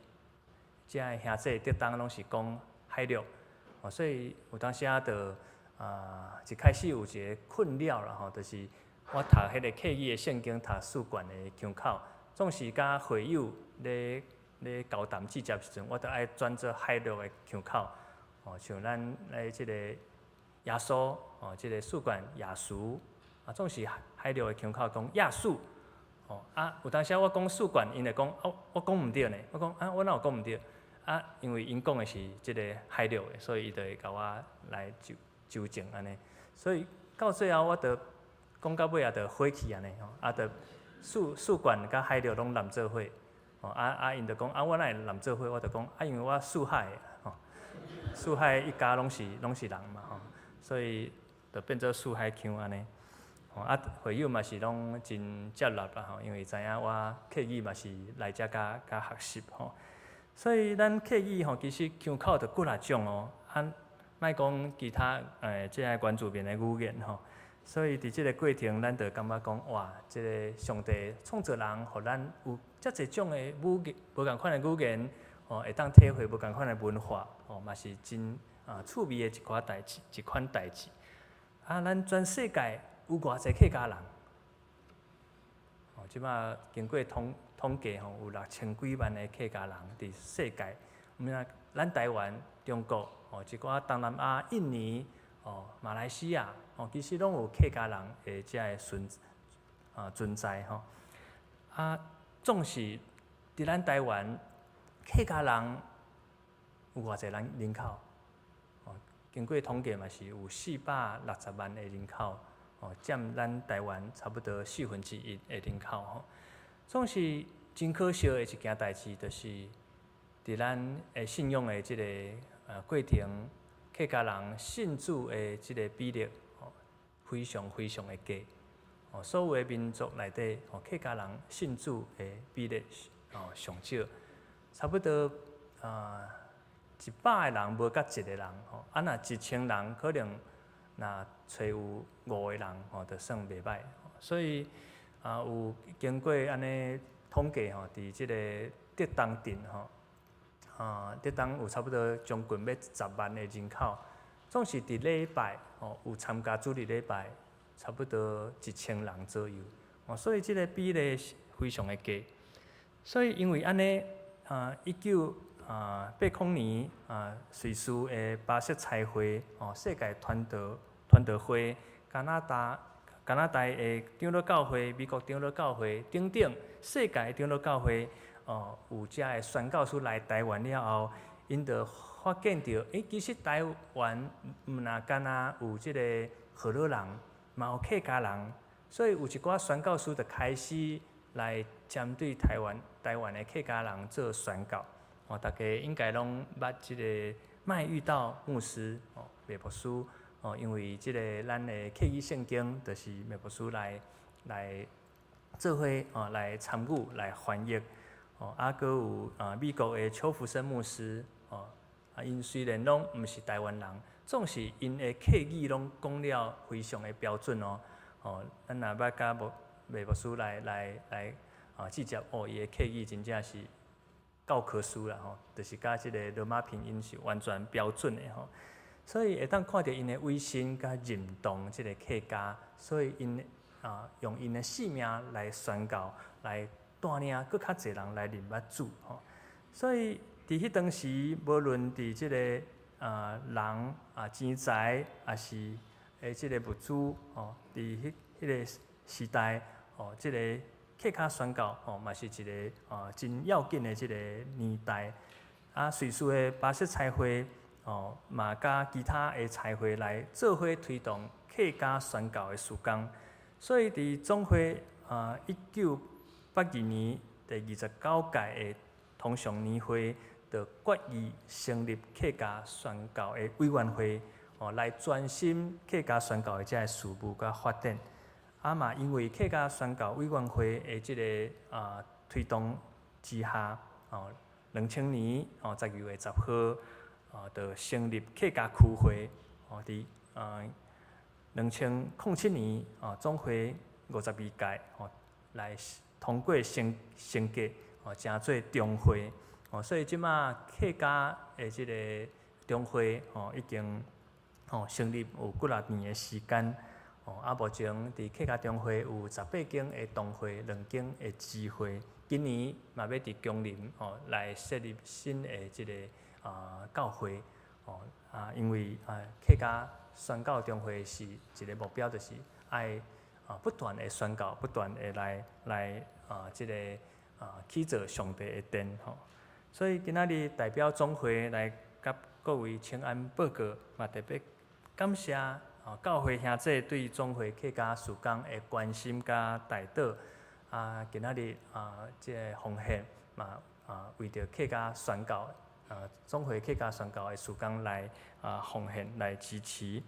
遮的兄弟竹東攏是講海陸，哦，所以有當時仔就啊，一開始有一个困擾啦吼，就是我讀彼个客語的聖經，讀四縣的腔口，總是佮會友咧咧交談接時陣，我著愛轉做海陸的腔口，哦，像咱的這个耶穌，哦，這个四縣耶穌，啊，總是海陸的腔口講亞述，哦，啊，有當時我講四縣，𪜶會講，哦，我講毋對呢，我講啊，我哪有講毋對？啊，因為𪜶講的是這个海陸的，所以伊就會共我來糾糾正按呢。所以到最後，我就講到尾也就火氣按呢，吼，啊，就四四縣佮海陸攏攏做伙，吼，啊啊，𪜶就講啊，我哪會攏做伙？我就講啊，因為我四海的，吼，四海一家攏是人嘛，吼，所以就變做四海腔按呢。吼，啊，會友嘛是攏真接納啦，吼，因為知影我客語嘛是來遮佮佮學習吼。所以咱客語吼，其實腔口就幾若種哦，啊，莫講其他這个原住民的語言吼。所以佇這个過程，咱就感覺講，哇，這个上帝創造人，予咱有遮濟種的語言，無仝款的語言，吼，會當體會無仝款的文化，吼，嘛是真啊趣味的一寡代誌，一款代誌。啊，咱全世界有偌濟客家人？哦，這馬經過統統計吼，有六千幾萬的客家人佇世界。毋但咱台灣、中國，吼，一寡東南亞、印尼、哦，馬來西亞，哦，其實攏有客家人的遮个存啊存在吼。啊，總是佇咱台灣，客家人有偌濟人人口？哦，經過統計嘛是有460萬的人口，哦，佔咱台灣差不多四分之一的人口吼。總是真可惜的一件代誌，就是佇咱的信仰的這个過程，客家人信主的這个比例，吼，非常非常的低。哦，所有的民族內底，吼，客家人信主的比例哦上少，差不多啊100個人無甲一個人吼，啊若1000人可能若揣有五個人吼，就算袂䆀。所以啊，有經過按呢統計吼，佇這个竹東鎮吼，啊，竹東有差不多將近欲10萬的人口，總是佇禮拜吼有參加主日禮拜，差不多1000人左右，哦，所以這个比例是非常的低。所以因為按呢，啊，1980年啊，瑞士的巴色差會哦，世界傳道傳道會、加拿大加拿大的長老教會、美國長老教會等等，世界長老教會哦，有遮的宣教師來台灣了後，𪜶就發現著，欸，其實台灣毋若干焦有這个河洛人，嘛有客家人，所以有一寡宣教師就開始來針對台灣台灣的客家人做宣教。哦，大家應該攏捌這个麥遇到牧師哦，麥牧師哦，因為這个咱的客語聖經就是麥牧師來來做伙哦，來參與來翻譯哦，啊，閣有啊美國的邱福生牧師哦，啊，𪜶雖然攏毋是台灣人，總是𪜶的客語攏講了非常的標準哦，哦，咱若捌佮牧麥牧師來來來啊，直接哦，伊的客語真正是教科書啦吼，就是佮這个羅馬拼音是完全標準的吼，所以會當看著𪜶的委身佮認同這个客家，所以𪜶啊用𪜶的性命來宣告，來帶領閣較濟人來認捌主吼。所以佇彼當時，無論佇這个啊人啊錢財，抑是的這个物資吼，佇彼彼个時代吼，這个客家宣教吼，嘛是一个啊真要緊的這个年代。啊，瑞士的巴色差會哦，嘛佮其他的差會來做伙推動客家宣教的事工。所以佇總會啊1982年第29屆的通常年會，就決議成立客家宣教的委員會，哦，來專心客家宣教的這个事務佮發展。啊嘛，因為客家宣教委員會的這个推動之下，哦，2000年哦10月10號，哦，就成立客家區會，哦，佇2007年哦總會52屆哦來通過升升格，哦，成做中會，哦，所以這馬客家的這个中會哦已經哦成立有幾若年的時間。哦，啊，目前佇客家中會有18間的同會，2間的支會。今年嘛欲佇芎林哦來設立新的這个教會。哦，啊，因為客家宣教中會是一个目標，就是愛不斷的宣教，不斷的來這个去做上帝的殿吼。所以今仔日代表總會來佮各位請安報告，嘛特別感謝哦，教會兄弟對總會客家事工的關心佮代禱，啊，今仔日啊，這个奉獻嘛為著客家宣教總會客家宣教的事工來奉獻來支持。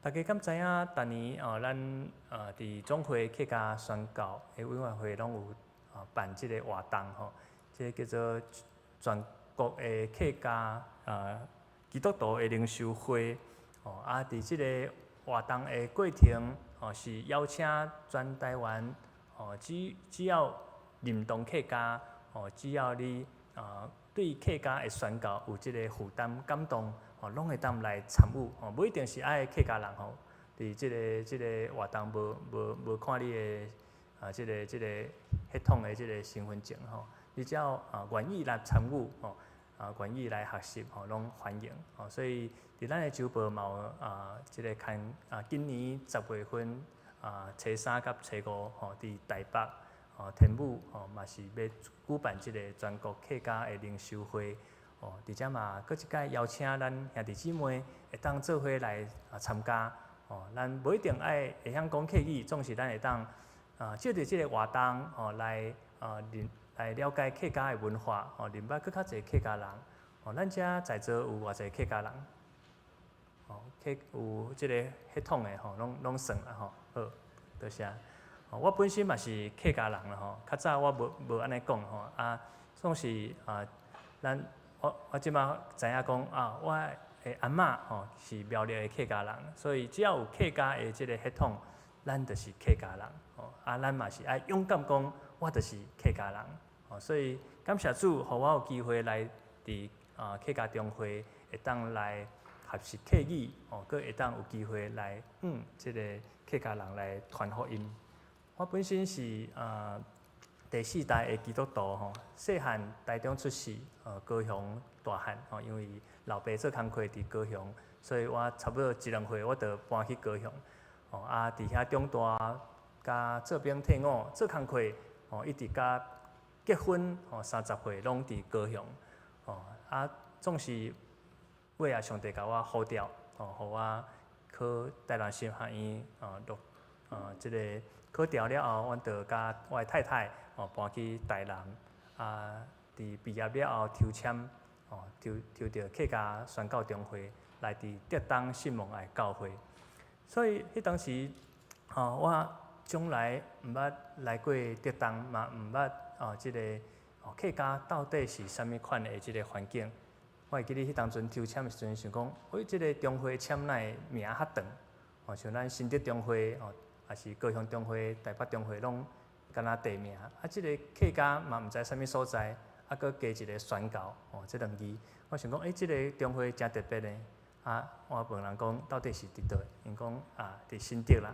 大家敢知影？逐年哦，咱佇總會客家宣教的委員會攏有辦這个活動吼，這个叫做全國的客家基督徒的靈修會。哦，啊，佇這个活動的過程，哦，是邀請全台灣，哦，只要認同客家，哦，只要你對客家的宣教有這个負擔感動，哦，攏會當來參與，哦，無一定是愛客家人吼，佇這个活動無看你的這个血統的這个身份證吼，你只要願意來參與，吼，願意來學習，吼，攏歡迎，吼，所以佇咱的週報嘛有這个刊今年10月份初三佮初五吼，佇台北天母吼嘛是欲舉辦這个全國客家的靈修會，哦，佇遮嘛閣一擺邀請咱兄弟姊妹會當做伙來參加，哦，咱無一定愛會曉講客語，總是咱會當藉著這个活動吼來了解客家的文化，吼，認捌閣較濟客家人，吼，咱遮在座有偌濟客家人？哦，客有這个血統的吼，攏算啦吼，好，多謝。我本身嘛是客家人啦吼，較早我無按呢講吼，啊，總是啊，咱我這馬知影講啊，我的阿嬤吼是苗栗的客家人，所以只要有客家的這个血統，咱就是客家人，吼，啊，咱嘛是愛勇敢講，我就是客家人，吼，所以感謝主，予我有機會來佇客家中會會當來學習客語，哦，閣會當有機會來這个客家人來傳福音。我本身是第四代的基督徒吼，細漢台中出世，高雄大漢吼，因為老爸做工課佇高雄，所以我差不多一兩歲我就搬去高雄，吼啊，佇遐長大，佮做兵退伍做工課，吼，一直佮結婚吼30歲攏佇高雄，吼啊，總是尾仔上帝共我呼召，吼，予我考台南神學院，哦，錄，這个考著了後，阮就佮我的太太，哦，搬去台南，啊，佇畢業了後抽籤，哦，抽著客家宣教中會來佇竹東信望愛教會，所以彼當時，哦，我從來毋捌來過竹東，嘛毋捌哦，這个哦客家到底是啥物款的這个環境。我會記得彼當陣抽籤的時陣，想講，喂，這个中會籤哪會名較長？哦，像咱新竹中會哦，抑是高雄中會、台北中會，攏敢若地名。啊，這个客家嘛毋知啥物所在，啊，閣加一个宣教，哦，這兩字，我想講，欸，這个中會誠特別呢。啊，我問人講，到底是佇佗位？𪜶講啊，佇新竹啦。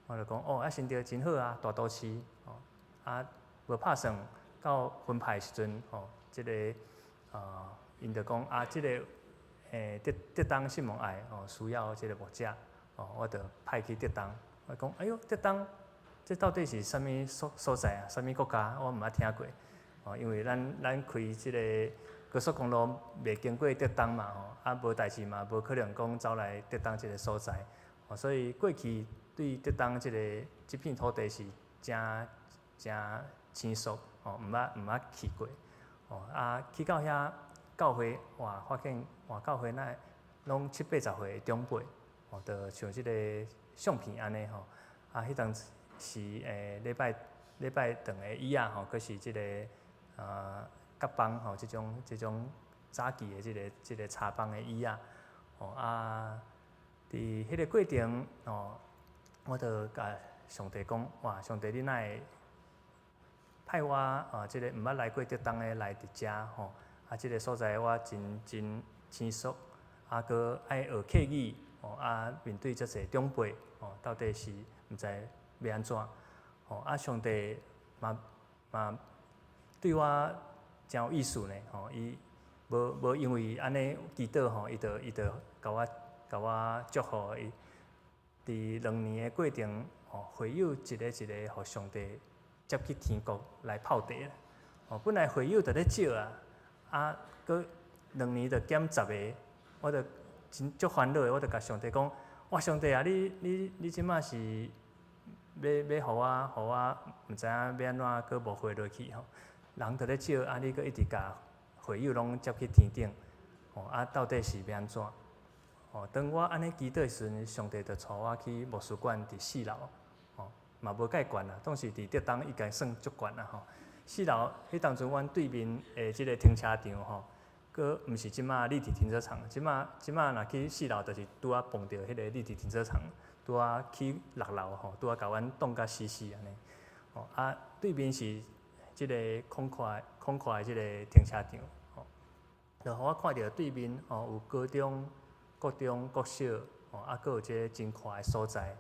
我就講，哦，啊，新竹真好啊，大都市，哦，啊，無拍算到分派的時陣，吼，這个𪜶就講啊，這个竹東信望愛哦，需要這个牧者，哦，我就派去竹東。我講，哎喲，竹東，這到底是啥物所在啊？啥物國家？我毋捌聽過。哦，因為咱開這个高速公路袂經過竹東嘛，吼，啊，無代誌嘛，無可能講走來竹東這个所在。哦，所以過去對竹東這片土地是誠誠生疏，哦，毋捌去過。哦，啊，去到遐教會，哇，發現哇，教會哪攏七八十歲的長輩，哦，就像這个相片按呢吼。啊，彼當時是禮拜禮拜長的椅仔吼，閣是這个夾板吼，這種早期的這個柴枋的椅仔，吼啊，佇彼个過程吼，我就共上帝講，哇，上帝你哪會派我啊？這个毋捌來過竹東的來佇遮吼，啊，這个所在我真真生疏，啊，閣愛學客語，吼，啊，面對遮濟長輩，吼，到底是毋知欲按怎，吼，啊，上帝嘛嘛對我誠有意思呢，吼，伊無無因為按呢祈禱吼，伊就共我祝福伊。佇2年的過程，吼，會友一个一个予上帝接去天國來泡茶啦。吼，本來會友就咧少啊，啊，閣兩年就減10個，我就真足煩惱的，我就共上帝講：哇，上帝啊，你這馬是欲予我毋知影欲按怎閣無回落去吼？人就咧少，啊，你閣一直共會友攏接去天頂，吼，啊，到底是欲按怎？吼，當我按呢祈禱的時陣，上帝就帶我去牧師館佇四樓，吼，嘛無蓋懸啦，當時佇竹東應該算足懸啦吼。四樓彼當陣，阮對面的這个停車場吼，閣毋是這馬立體停車場，這馬若去四樓，就是拄仔碰著彼个立體停車場，拄仔去六樓吼，拄仔共阮擋甲死死按呢。吼啊，對面是這个空闊空闊的這个停車場，吼，就予我看著對面吼有高中、國中、國小，吼啊，閣有這个真闊的所在，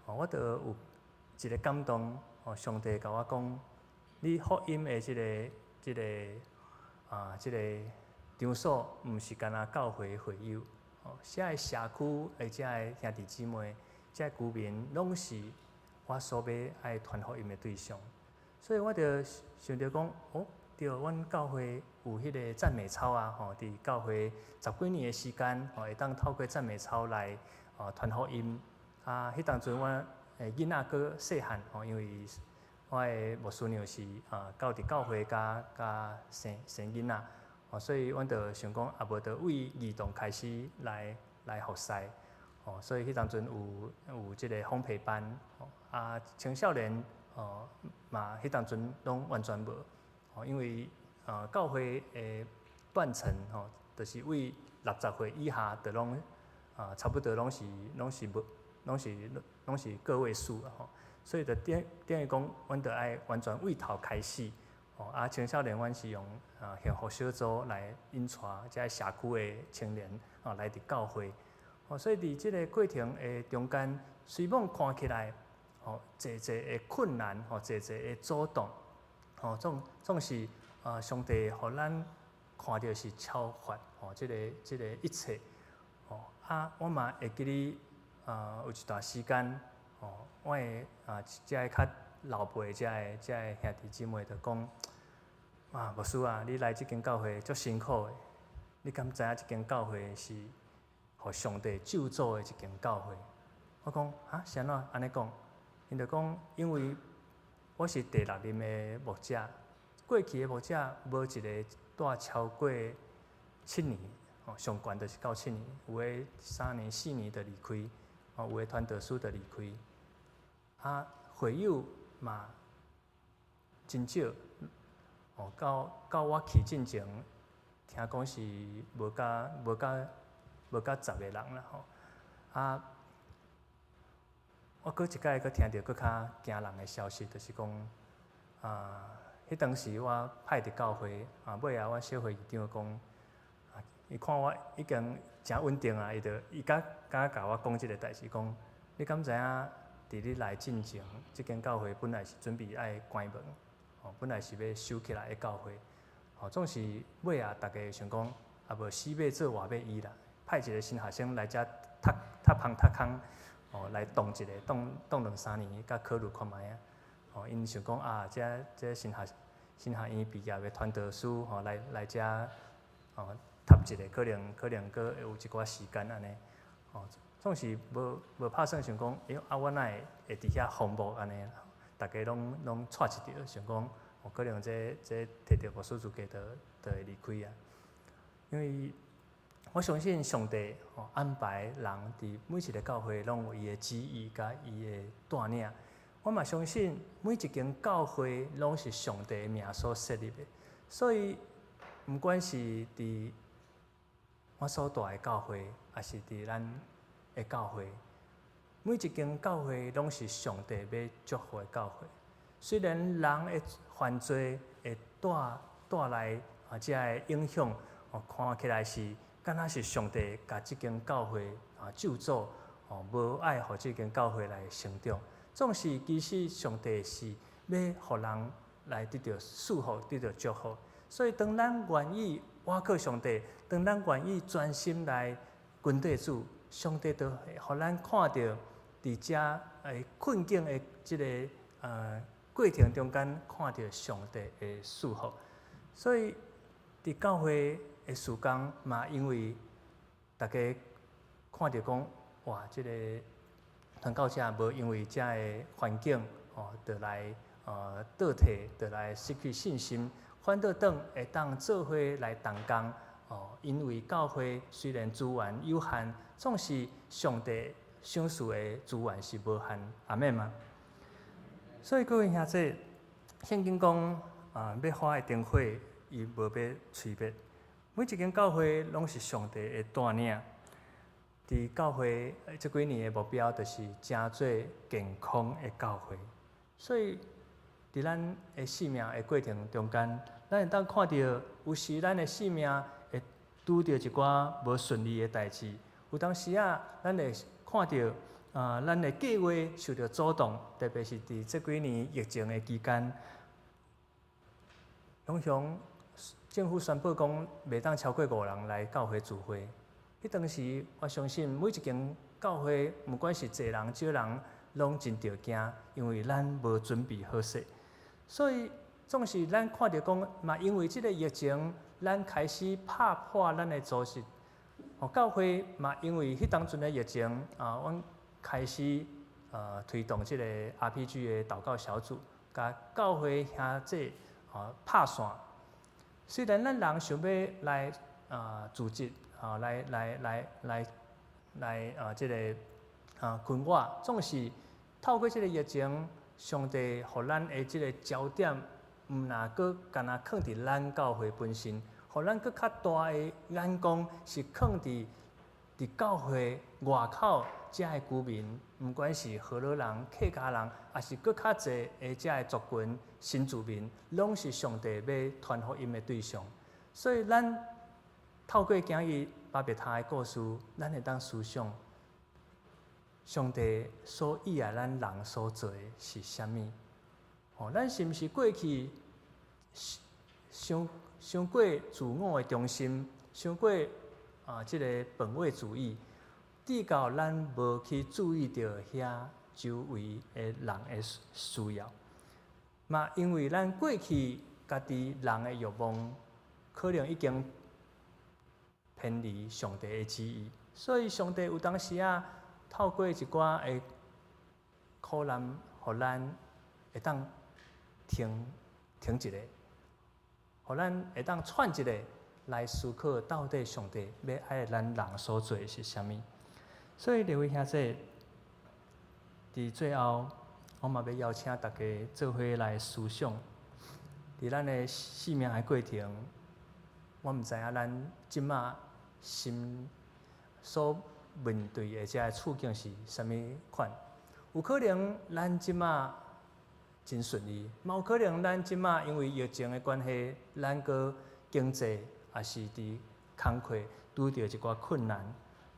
吼，我就有一个感動，吼，上帝共我講，你福音的這個場所，毋是干焦教會會友，吼，遮个社區的遮个兄弟姊妹，遮个居民，攏是我所欲愛傳福音的對象，所以我就想著講，哦，對，阮教會有彼個讚美操啊，吼，佇教會十幾年的時間，吼，會當透過讚美操來哦傳福音。啊，彼當陣我的囡仔閣細漢，吼，因為我的牧師娘是啊，到佇教會佮佮生生囡仔，吼，所以阮就想講，啊無就為兒童開始來服侍，吼，所以彼當陣有這個烘焙班，吼，啊，青少年哦嘛，彼當陣攏完全無，吼，因為教會的斷層吼，就是為60歲以下，就攏啊差不多攏是無，攏是個位數啊吼，所以就等於講，阮就愛完全為頭開始，吼啊青少年阮是用啊幸福小組來引帶遮社區的青年啊來佇教會，吼，所以佇這个過程的中間，雖罔看起來吼濟濟的困難，吼濟濟的阻擋，吼總是啊上帝予咱看著是超越吼這個一切，吼啊我嘛會記得啊有一段時間，吼我的啊遮个較老輩遮个兄弟姊妹就講，啊牧師啊，你來這間教會足辛苦的，你敢知影這間教會是予上帝咒詛的一間教會？我講啊，是按怎按呢講？𪜶就講，因為我是第六任的牧者，過去的牧者無一个蹛超過七年，吼，上懸就是到七年，有的3年、4年就離開，吼，有的傳道師就離開。啊，會友嘛真少，哦，到我去進前，聽講是無甲10個人啦，吼。啊，我閣一擺閣聽著閣較驚人的消息，就是講，啊，彼當時我派佇教會，啊，尾仔阮小會議長講，啊，伊看我已經誠穩定啊，伊就伊才敢共我講這个代誌，講，你敢知影？佇你來進前，這間教會本來是準備愛關門，吼，本來是欲收起來的教會，吼，總是尾仔逐家想講，啊無死欲做活欲醫啦，派一個新學生來遮讀讀芳讀空，吼，來擋一下，擋擋兩三年，佮考慮看覓仔，吼，𪜶想講啊，這新學院畢業的傳道師吼，來遮吼讀一下，可能閣會有一寡時間按呢，吼。總是無拍算想講，欸，啊，我哪會佇遐放牧按呢？逐家攏掣一著，想講，哦，可能這摕著牧師資格就會離開啊。因為我相信上帝吼安排人佇每一个教會攏有伊的旨意佮伊的帶領。我嘛相信每一間教會攏是上帝的名所設立的，所以毋管是佇我所蹛的教會，抑是佇咱的教會，每一間教會攏是上帝欲祝福的教會。雖然人的犯罪會帶來啊，這个影響，哦，看起來是敢若是上帝共這間教會啊咒詛，哦，無愛予這間教會來成長。總是其實上帝是欲予人來得著賜福，得著祝福。所以當咱願意倚靠上帝，當咱願意專心來跟綴主，上帝就會予咱看著佇遮的困境的這个過程中間，看著上帝的賜福。所以佇教會的事工嘛，因為大家看著講，哇，這个傳教者無因為遮个環境哦，就來倒退，就來失去信心，反倒轉會當做伙來同工哦。因為教會雖然資源有限，總是上帝賞賜的資源是無限，阿們嗎？所以各位兄弟，聖經講啊，欲發的燈火，伊無欲吹滅。每一間教會攏是上帝的帶領。佇教會這幾年的目標，就是成做健康的教會。所以，佇咱的生命的過程中間，咱會當看著，有時咱的生命會拄著一寡無順利的代誌。有當時仔，咱會看著啊，咱的計劃受著阻擋，特別是佇這幾年疫情的期間，常常政府宣布講袂當超過五人來教會聚會。彼當時，我相信每一間教會，毋管是濟人少人，攏真著驚，因為咱無準備好勢。所以，總是咱看著講，嘛因為這个疫情，咱開始拍破咱的組織。哦，教會嘛因為彼當陣的疫情，啊，阮開始推動這个 RPG 的禱告小組，共教會兄弟啊拍線。雖然咱人想欲來組織啊，來來來來來啊，這个啊群我，總是透過這个疫情，上帝予咱的這个焦點，毋若閣干焦囥佇咱教會本身，予咱閣較大的眼光是囥佇教會外口遮的居民，毋管是河洛人、客家人，抑是閣較濟的遮的族群新住民，攏是上帝欲傳福音的對象。所以咱透過今日巴別塔的故事，咱會當思想上帝所意愛咱人所做的是啥物？哦，咱是毋是過去傷傷過自我的中心，傷過啊這个本位主義，直到咱無去注意著遐周圍的人的需要，嘛因為咱過去家己人的欲望，可能已經偏離上帝的旨意，所以上帝有當時仔透過一寡的苦難，予咱會當停停一下，予咱會當喘一下，來思考到底上帝欲愛咱人所做的是啥物。所以，各位兄弟，佇最後，我嘛欲邀請大家做伙來思想，佇咱的生命的過程，我毋知影咱這馬心所面對的這个處境是啥物款。有可能咱這馬真順利，嘛有可能咱這馬因為疫情的關係，咱閣經濟抑是佇工課拄著一寡困難。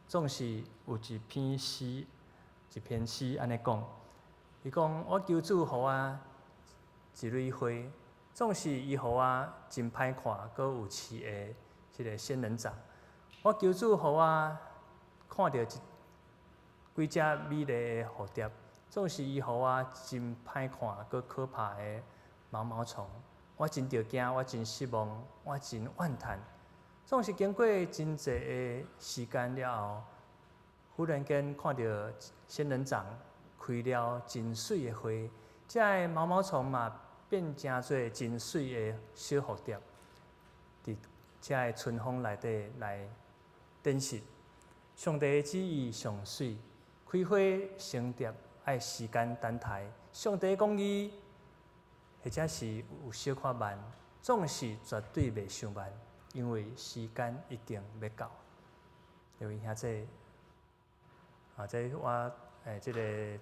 總是有一篇詩，一篇詩按呢講，伊講我求主予我一蕊花，總是伊予我真歹看，閣有刺的這个仙人掌。我求主予我看著一幾隻美麗的蝴蝶，總是伊予我真歹看，閣可怕的毛毛蟲。我真著驚，我真失望，我真怨嘆。總是經過真濟的時間了後，忽然間看著仙人掌開了真媠的花，這个毛毛蟲嘛變成做真媠的小蝴蝶，佇這个春風內底來展示。上帝的旨意上媠，開花成蝶，愛時間等待。上帝講義，或者是有小可慢，總是絕對袂傷慢，因為時間一定欲到。各位兄弟，啊，這我這个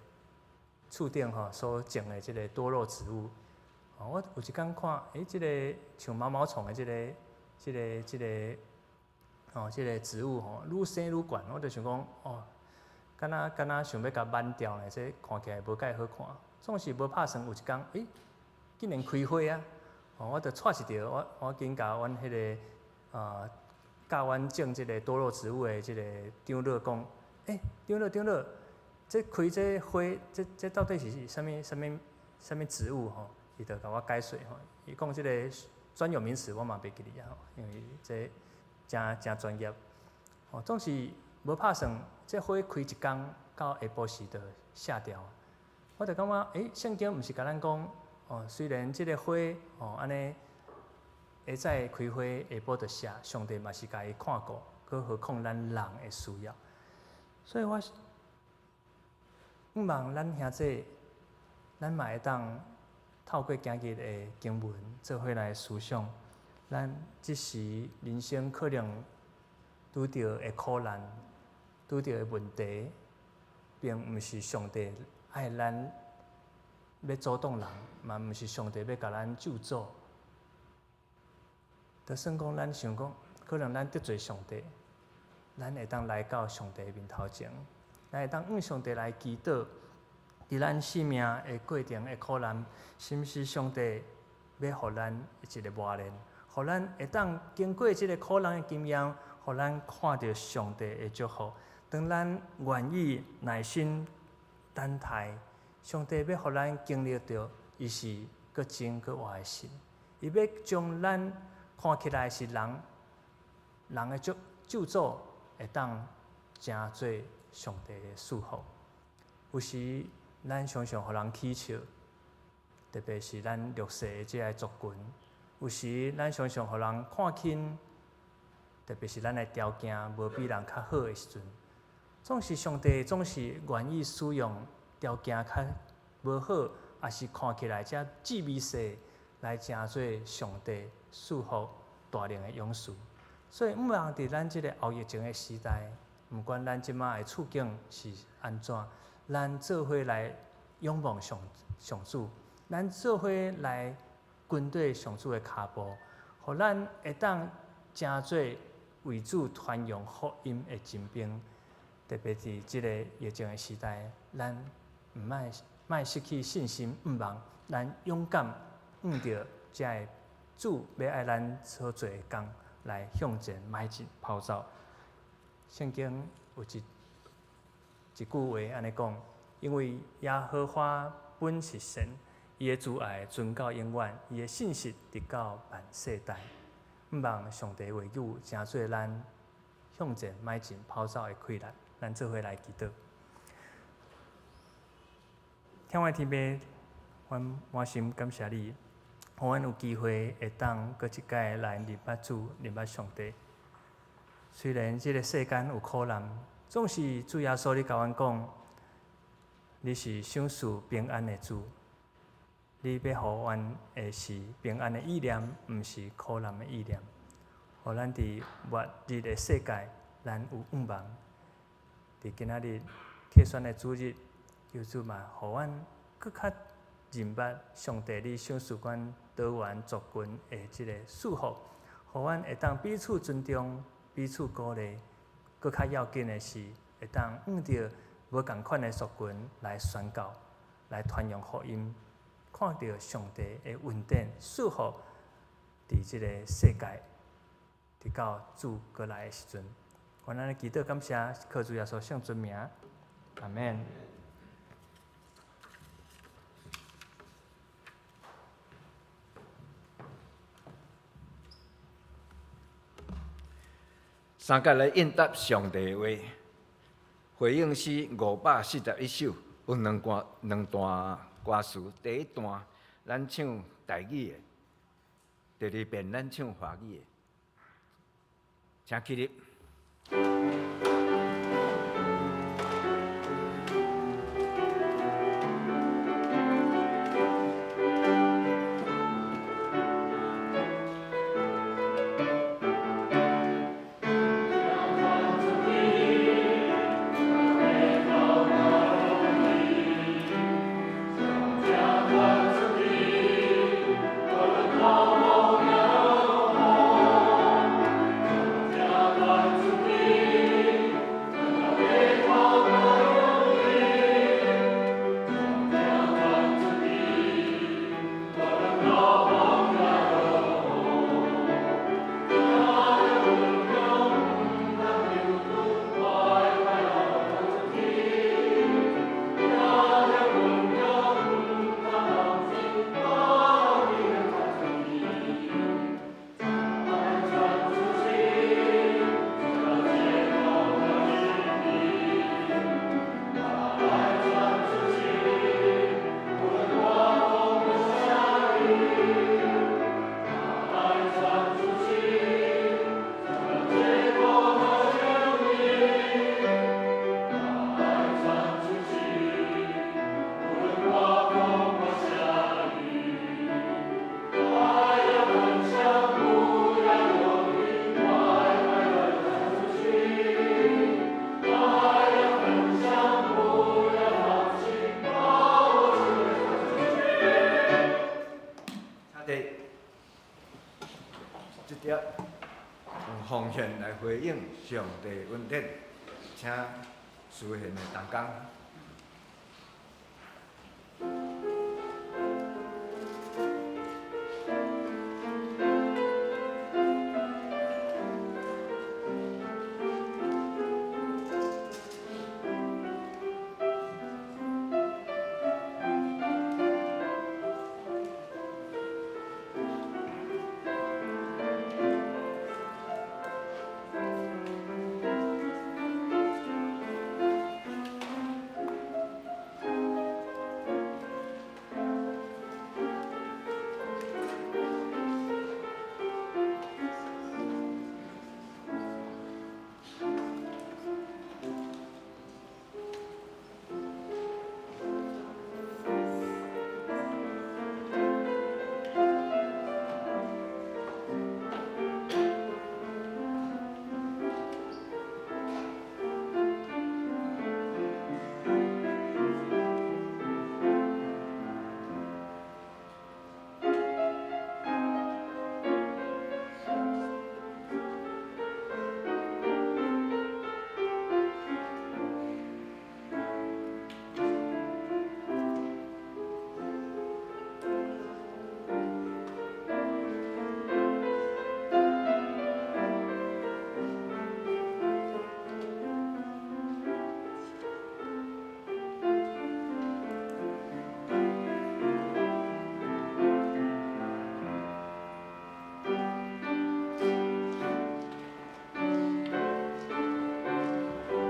厝頂吼所種的這个多肉植物，啊，我有一工看，這个像毛毛蟲的這个、這个、這个，哦，這个植物吼，愈生愈懸，我就想講，哦，敢若敢若想欲共剜掉呢？這看起來無蓋好看。總是無拍算，有一工，竟然開花啊！哦，我就掣一著，我緊共阮彼个教阮種這个多肉植物的這个長老講，長老長老，這開這花，這到底是啥物啥物啥物植物吼？伊就共我解說吼，伊講這个專有名詞我嘛袂記得啊，因為這誠誠專業。哦，總是無拍算，這花開一工到下晡時就謝掉。我就感覺，聖經毋是共咱講，哦，雖然這个花，哦，按呢下早開花，下晡就謝，上帝嘛是共伊看顧，閣何況咱人的需要。所以我希望咱兄弟，咱嘛會當透過今日的經文，做伙來思想，咱這時人生可能拄著的苦難，拄著的問題，並毋是上帝愛咱欲阻擋人，嘛毋是上帝欲共咱咒詛。就算講咱想講，可能咱得罪上帝，咱會當來到上帝面頭前，咱會當向上帝來祈禱。佇咱生命的過程的苦難，是毋是上帝欲予咱一个磨練，予咱會當經過這个苦難的經驗，予咱看著上帝的祝福。當咱願意耐心等待，上帝欲予咱經歷著，伊是閣真閣活的神，伊欲將咱看起來是人人的咒咒詛，會當成做上帝的祝福。有時咱常常予人取笑，特別是咱弱勢的這个族群。有時咱常常予人看輕，特別是咱的條件無比人較好的時陣，總是上帝總是願意使用條件較無好，抑是看起來遮細微細，來成做上帝賜福大能的勇士。所以，毋通佇咱這个後疫情的時代，毋管咱這馬的處境是按怎，咱做伙來仰望上上主，咱做伙來跟綴上主的跤步，予咱會當成做為主傳揚福音的精兵。特別佇這個疫情的時代，咱毋愛莫失去信心，毋望咱勇敢向著遮个主欲愛咱所做的工來向前邁進跑走。聖經有一一句話按呢講，因為耶和華本是神，伊的慈愛存到永遠，伊的信實直到萬世代。毋望上帝話語成做咱向前邁進跑走的氣力，咱做伙來祈禱。天父天父，阮滿心感謝你，予阮有機會會當閣一擺來認捌主、認捌上帝。雖然這个世間有苦難，總是主耶穌你共阮講，你是賞賜平安的主，你欲予阮的是平安的意念，毋是苦難的意念。予咱佇末日的世界，咱有向望。佇今仔日特選的主日，求主嘛，予阮閣較認捌上帝你賞賜阮多元族群的這个祝福，予阮會當彼此尊重、彼此鼓勵。閣較要緊的是，會當向著無仝款的族群來宣告、來傳揚福音，看著上帝的恩典祝福佇這个世界，直到主閣來的時陣。阮按呢祈禱感謝，靠主耶穌聖尊名，阿們。三個來應答上帝的話，回應詩541首，有兩段兩段歌詞。第一段咱唱台語的，第二遍咱唱華語的，請起立。请坐。這碟用奉獻來回應上帝恩典，請司獻的同工。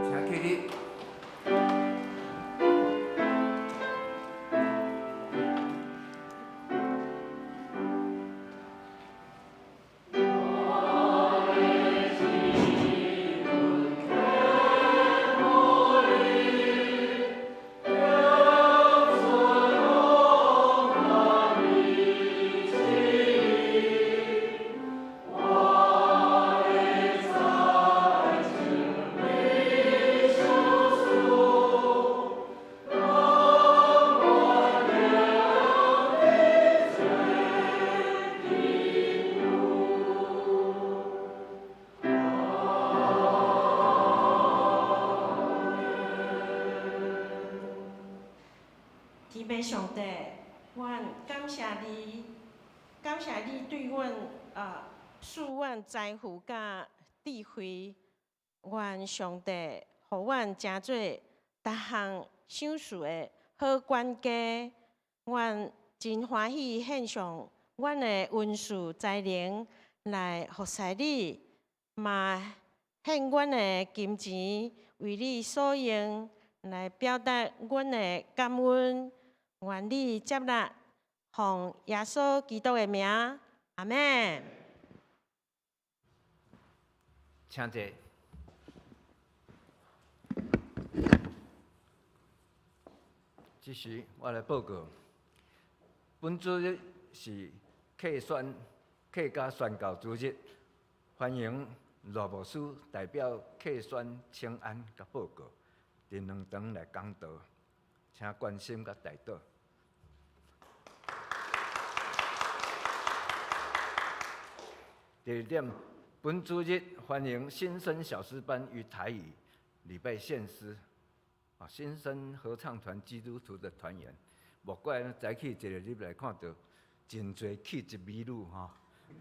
請起立。天父上帝，阮感謝你，感謝你對阮賜阮財富佮智慧。願上帝予阮成做逐項賞賜的好管家。阮真歡喜獻上阮的恩賜才能來服侍你，嘛獻阮的金錢為你所用，來表達阮的感恩。願你接納，奉耶穌基督的名，阿們。請坐。這時我來報告，本主日是客宣客家宣教主日，歡迎羅牧師代表客宣請安佮報告，佇兩堂來講道，請關心佮代禱。第二點，本主日歡迎新生小詩班於台語禮拜獻詩。啊，新生合唱團基督徒的團員，莫怪早起一个入來看著真濟氣質美女吼，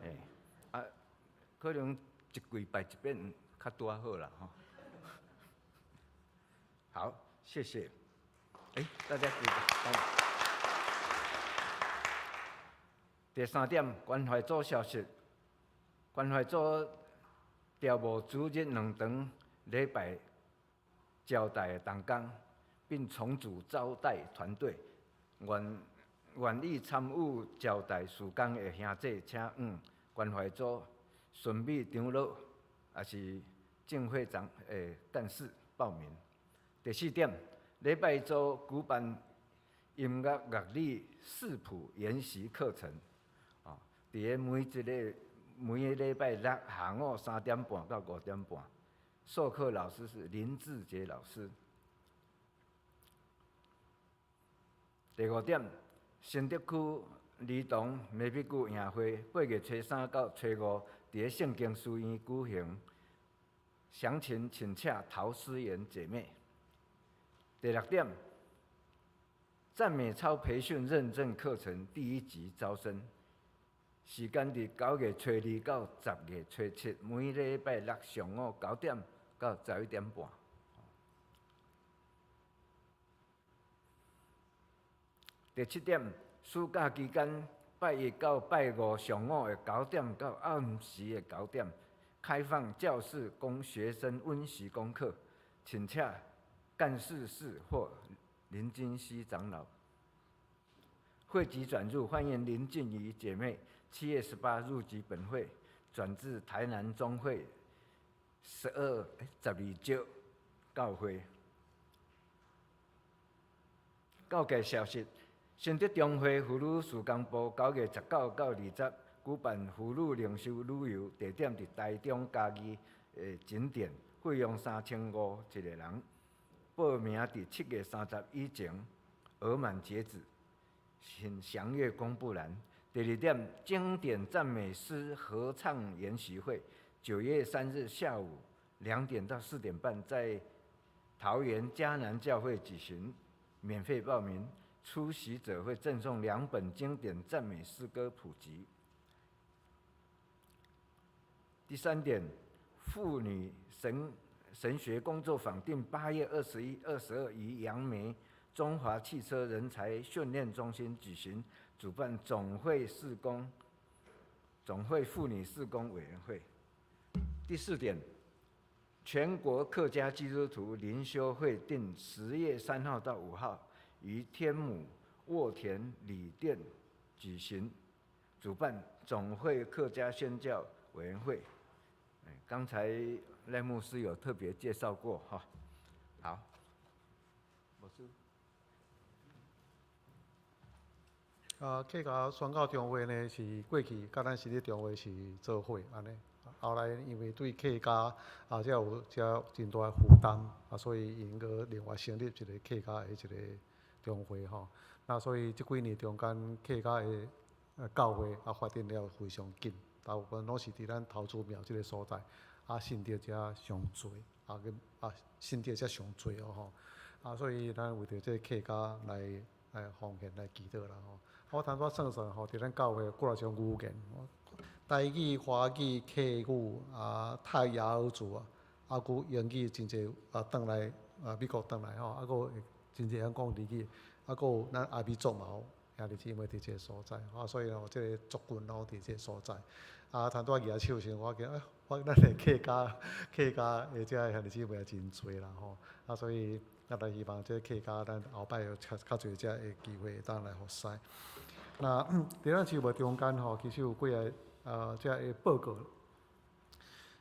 欸，啊，可能一季拜一遍較拄仔好啦吼。好，謝謝。欸，大家記得。第三點，關懷組消息。關懷組調募主日兩堂禮拜招待的同工，並重組招待團隊，願願意參與招待事工的兄弟，請向關懷組孫美長老，抑是正會長的幹事報名。第四點，禮拜周舉辦音樂樂理視譜研習課程，啊，佇咧每個禮拜六下午3點半到5點半，授課老師是林志杰老師。第五點，新竹區兒童眉筆骨營會，8月初三到初五，佇咧聖經書院舉行，詳情請洽陶思妍姐妹。第六點，讚美操培訓認證課程第一級招生，時間佇9月初二到10月初七，每禮拜六上午9點到11點半。第七點，暑假期間，拜一到拜五上午的九點到暗時的九點，開放教室供學生溫習功課，請洽幹事室或林金熙長老。會籍轉入，歡迎林靜儀姐妹，7月18入籍本會，轉至台南中會12教會。告解消息。新竹中會婦女事工部9月19到20舉辦婦女靈修旅遊，地點佇台中嘉義的景點，費用3500一個人。報名佇7月30以前額滿截止，請詳閱公布欄。第二點，經典讚美詩合唱研習會，9月3日下午2點到4點半，在桃園嘉南教會舉行，免費報名。出席者會贈送兩本經典讚美詩歌譜集。第三點，婦女神學工作坊定8月21、22於楊梅中華汽車人才訓練中心舉行，主辦總會婦女事工委員會。第四點，全國客家基督徒靈修會定10月3號到5號。於天母沃田旅店舉行，主辦總會客家宣教委員會。剛才賴牧師有特別介紹過哈。好，牧師。啊，客家宣教中會呢是過去佮咱新竹中會是做伙按呢，後來因為對客家啊，遮有遮真大的負擔啊，所以𪜶閣另外成立一個客家的一個中會吼。那所以這幾年中間客家的教會啊發展了非常緊，大部分攏是佇咱頭厝廟這個所在，啊信徒遮上濟，啊佮啊信徒遮上濟哦吼，啊所以咱為著這個客家來奉獻來祈禱啦吼。我頭拄仔算算吼，佇咱教會幾若種語言，台語、華語、客語啊、泰雅族啊，啊，閣英語真濟啊，轉來啊美國轉來吼，啊，閣有真濟曉講日語，啊，閣有咱阿美族嘛有兄弟姊妹佇這個所在，啊，所以吼，這個族群攏佇這個所在。啊，頭拄仔舉手時，我記得，我咱的客家的這兄弟姊妹也真濟啦吼，啊，所以。啊，來希望這個客家咱後擺有較較濟這个機會會當來服侍。那佇咱事務中間吼，其實有幾个這个報告。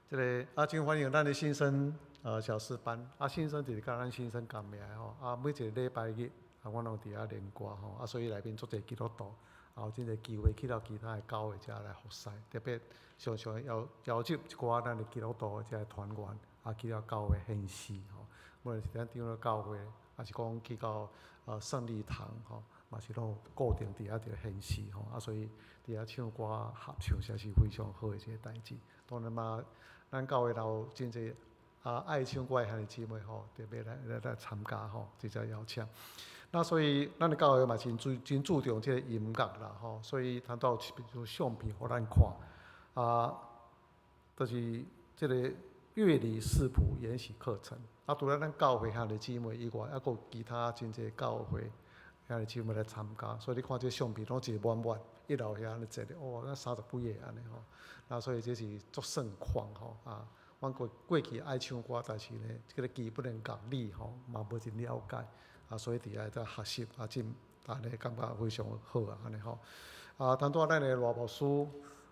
這个啊，真歡迎咱的新生小詩班。啊，新生就是佮咱新生仝名的吼。啊，每一個禮拜日啊，阮攏佇遐練歌吼。啊，所以內面足濟基督徒，啊，有真濟機會去到其他的教會遮來服侍。特別常常邀集一寡咱的基督徒遮的團員啊，去到教會獻詩吼。無論是咱長老教會，抑是講去到勝利堂吼，嘛是攏有固定佇遐佇獻詩吼。啊，所以佇遐唱歌合唱，實在是非常好的一個代誌。當然嘛，咱教會內有真濟啊愛唱歌的兄弟姊妹吼，特別來參加吼，直接邀請。那所以咱的教會嘛真注重這個音樂啦吼，所以頭拄有相片予咱看，啊，就是這個樂理視譜研習課程。啊，除了咱教會兄弟姊妹以外，猶閣有其他真濟教會兄弟姊妹來參加，所以你看這相片攏坐滿滿，一樓遐按呢坐咧，哦，那三十幾个按呢吼。那所以這是足盛況吼啊！阮過去愛唱歌，但是呢，這個基本的樂理吼嘛無真了解，啊，所以佇遐在學習啊，進按呢感覺非常好啊，按呢吼。啊，當拄仔咱的羅牧師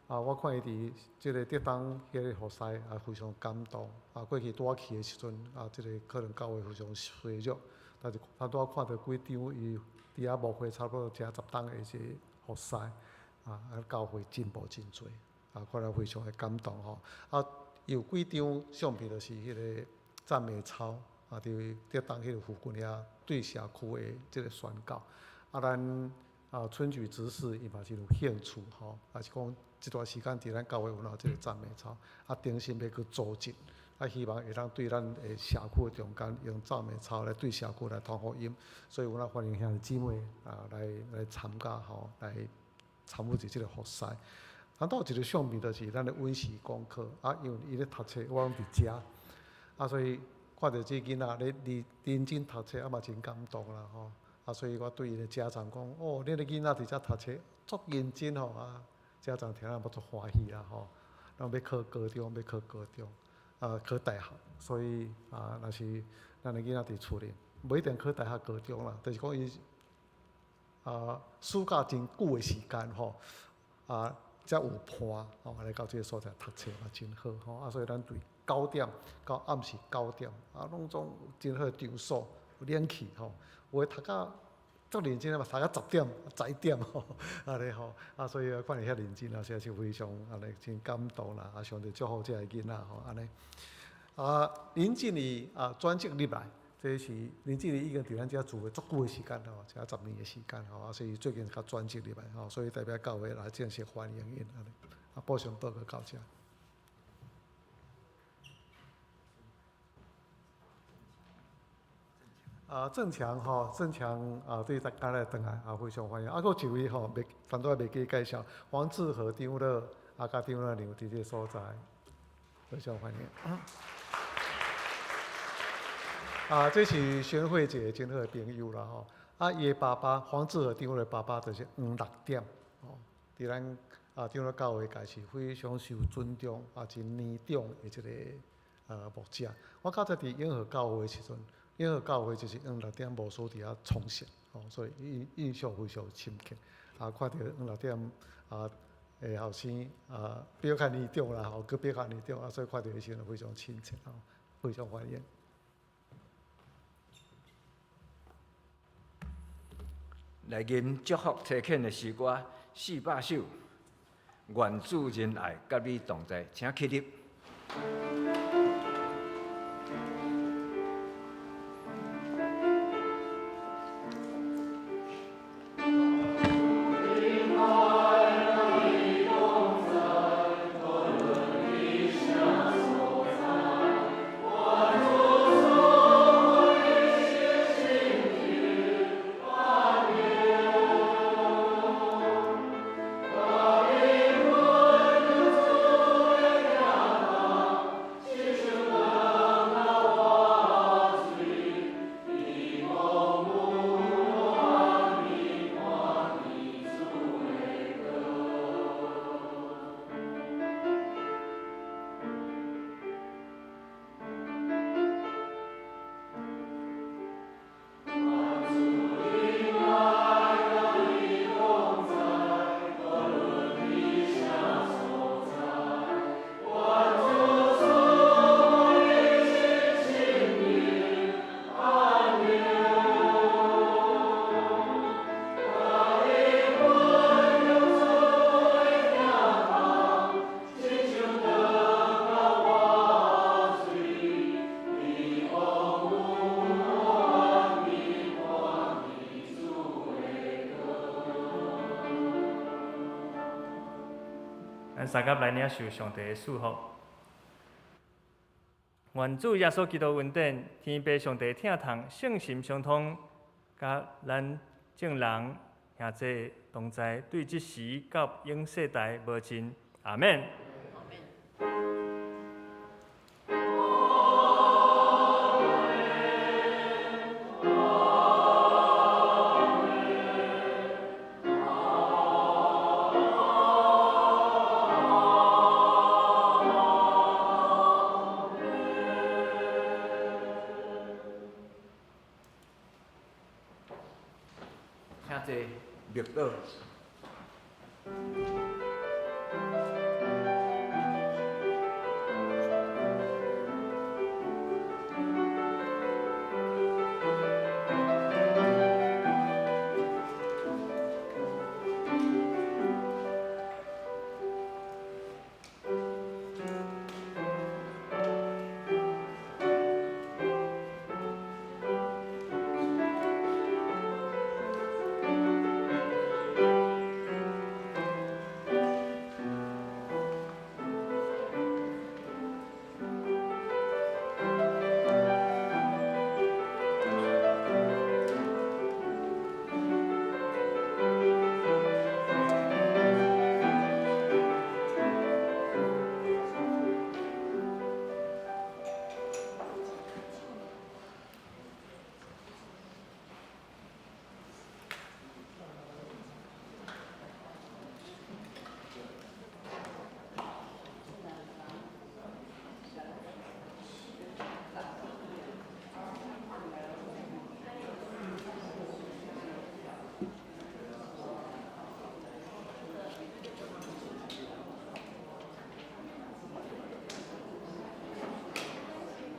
啊，我看伊佇這个竹東彼个服侍也非常感動。啊，過去拄仔去的時陣，啊，這个可能教會非常衰弱，但是咱拄仔看著幾張伊佇遐牧會差不多成十冬的一個服侍，啊，教會進步真濟，啊，看了非常的感動吼。啊，有幾張相片就是彼个讚美操，啊，佇竹東彼个附近遐對社區的這个宣告。啊，咱啊春菊執事伊嘛是有興趣吼，也是講這段時間佇咱教會有哪這个讚美操，啊，重新欲去組織，啊，希望會當對咱的社區的中間用讚美操來對社區來傳福音，所以有哪歡迎兄弟姊妹啊來來參加吼，來參與佇這个服侍。咱都有一个相片，就是咱的溫習功課，啊，因為伊咧讀冊，我攏佇遮，啊，所以看著這囡仔咧認認真讀冊，啊嘛真感動啦吼。啊，所以我對伊的家長講，哦，恁的囡仔佇遮讀冊足認真吼，啊，家長聽了嘛足歡喜啦吼。攏欲考高中，欲考高中，啊，考大學，所以啊，若是咱的囡仔佇厝裡，無一定考大學、高中啦，就是講伊啊，暑假真久的時間吼，啊，才有伴吼，來到這个所在讀冊嘛真好吼。啊，所以咱對九點到暗時九點，啊，攏總真好的場所，有冷氣吼。有的讀甲足認真的嘛，讀甲10點、11點吼，按呢吼，啊，所以看伊遐認真啊，實在是非常按呢真感動啦。啊，上帝祝福這个囡仔吼，按呢。啊，林靜儀啊，轉職入來，這是林靜儀已經佇咱遮住了足久的時間吼，遮10年的時間吼，啊，所以最近較轉職入來吼，所以代表教會來正式歡迎𪜶按呢。啊，補充報告到這。啊，鄭強吼，鄭強啊，對大家來轉來啊，非常歡迎。啊，閣有一位吼，袂，咱拄仔袂記介紹，黃志和長老，啊，佮長老娘佇這个所在，非常歡迎。啊，這是宣慧姐真好的朋友啦吼。啊，伊的爸爸黃志和長老的爸爸就是黃六點，吼，佇咱啊長老教會界是非常受尊重啊，真年長的一个牧者。我較早佇永和教會的時陣。永和教會就是黃六點牧師佇遐創設，吼，所以印印象非常深刻。啊，看著黃六點啊，的後生啊，比較年長啦，吼，閣比較年長啊，所以看著伊時陣非常親切，吼，非常歡迎。來吟祝福差遣的詩歌400首，願主仁愛佮你同在，請起立。咱三甲來領受上帝的祝福。願主耶穌基督恩典、天父上帝疼痛、聖心相通，佮咱眾人兄弟同在，對這時到永世代無盡。阿們。請坐。默禱。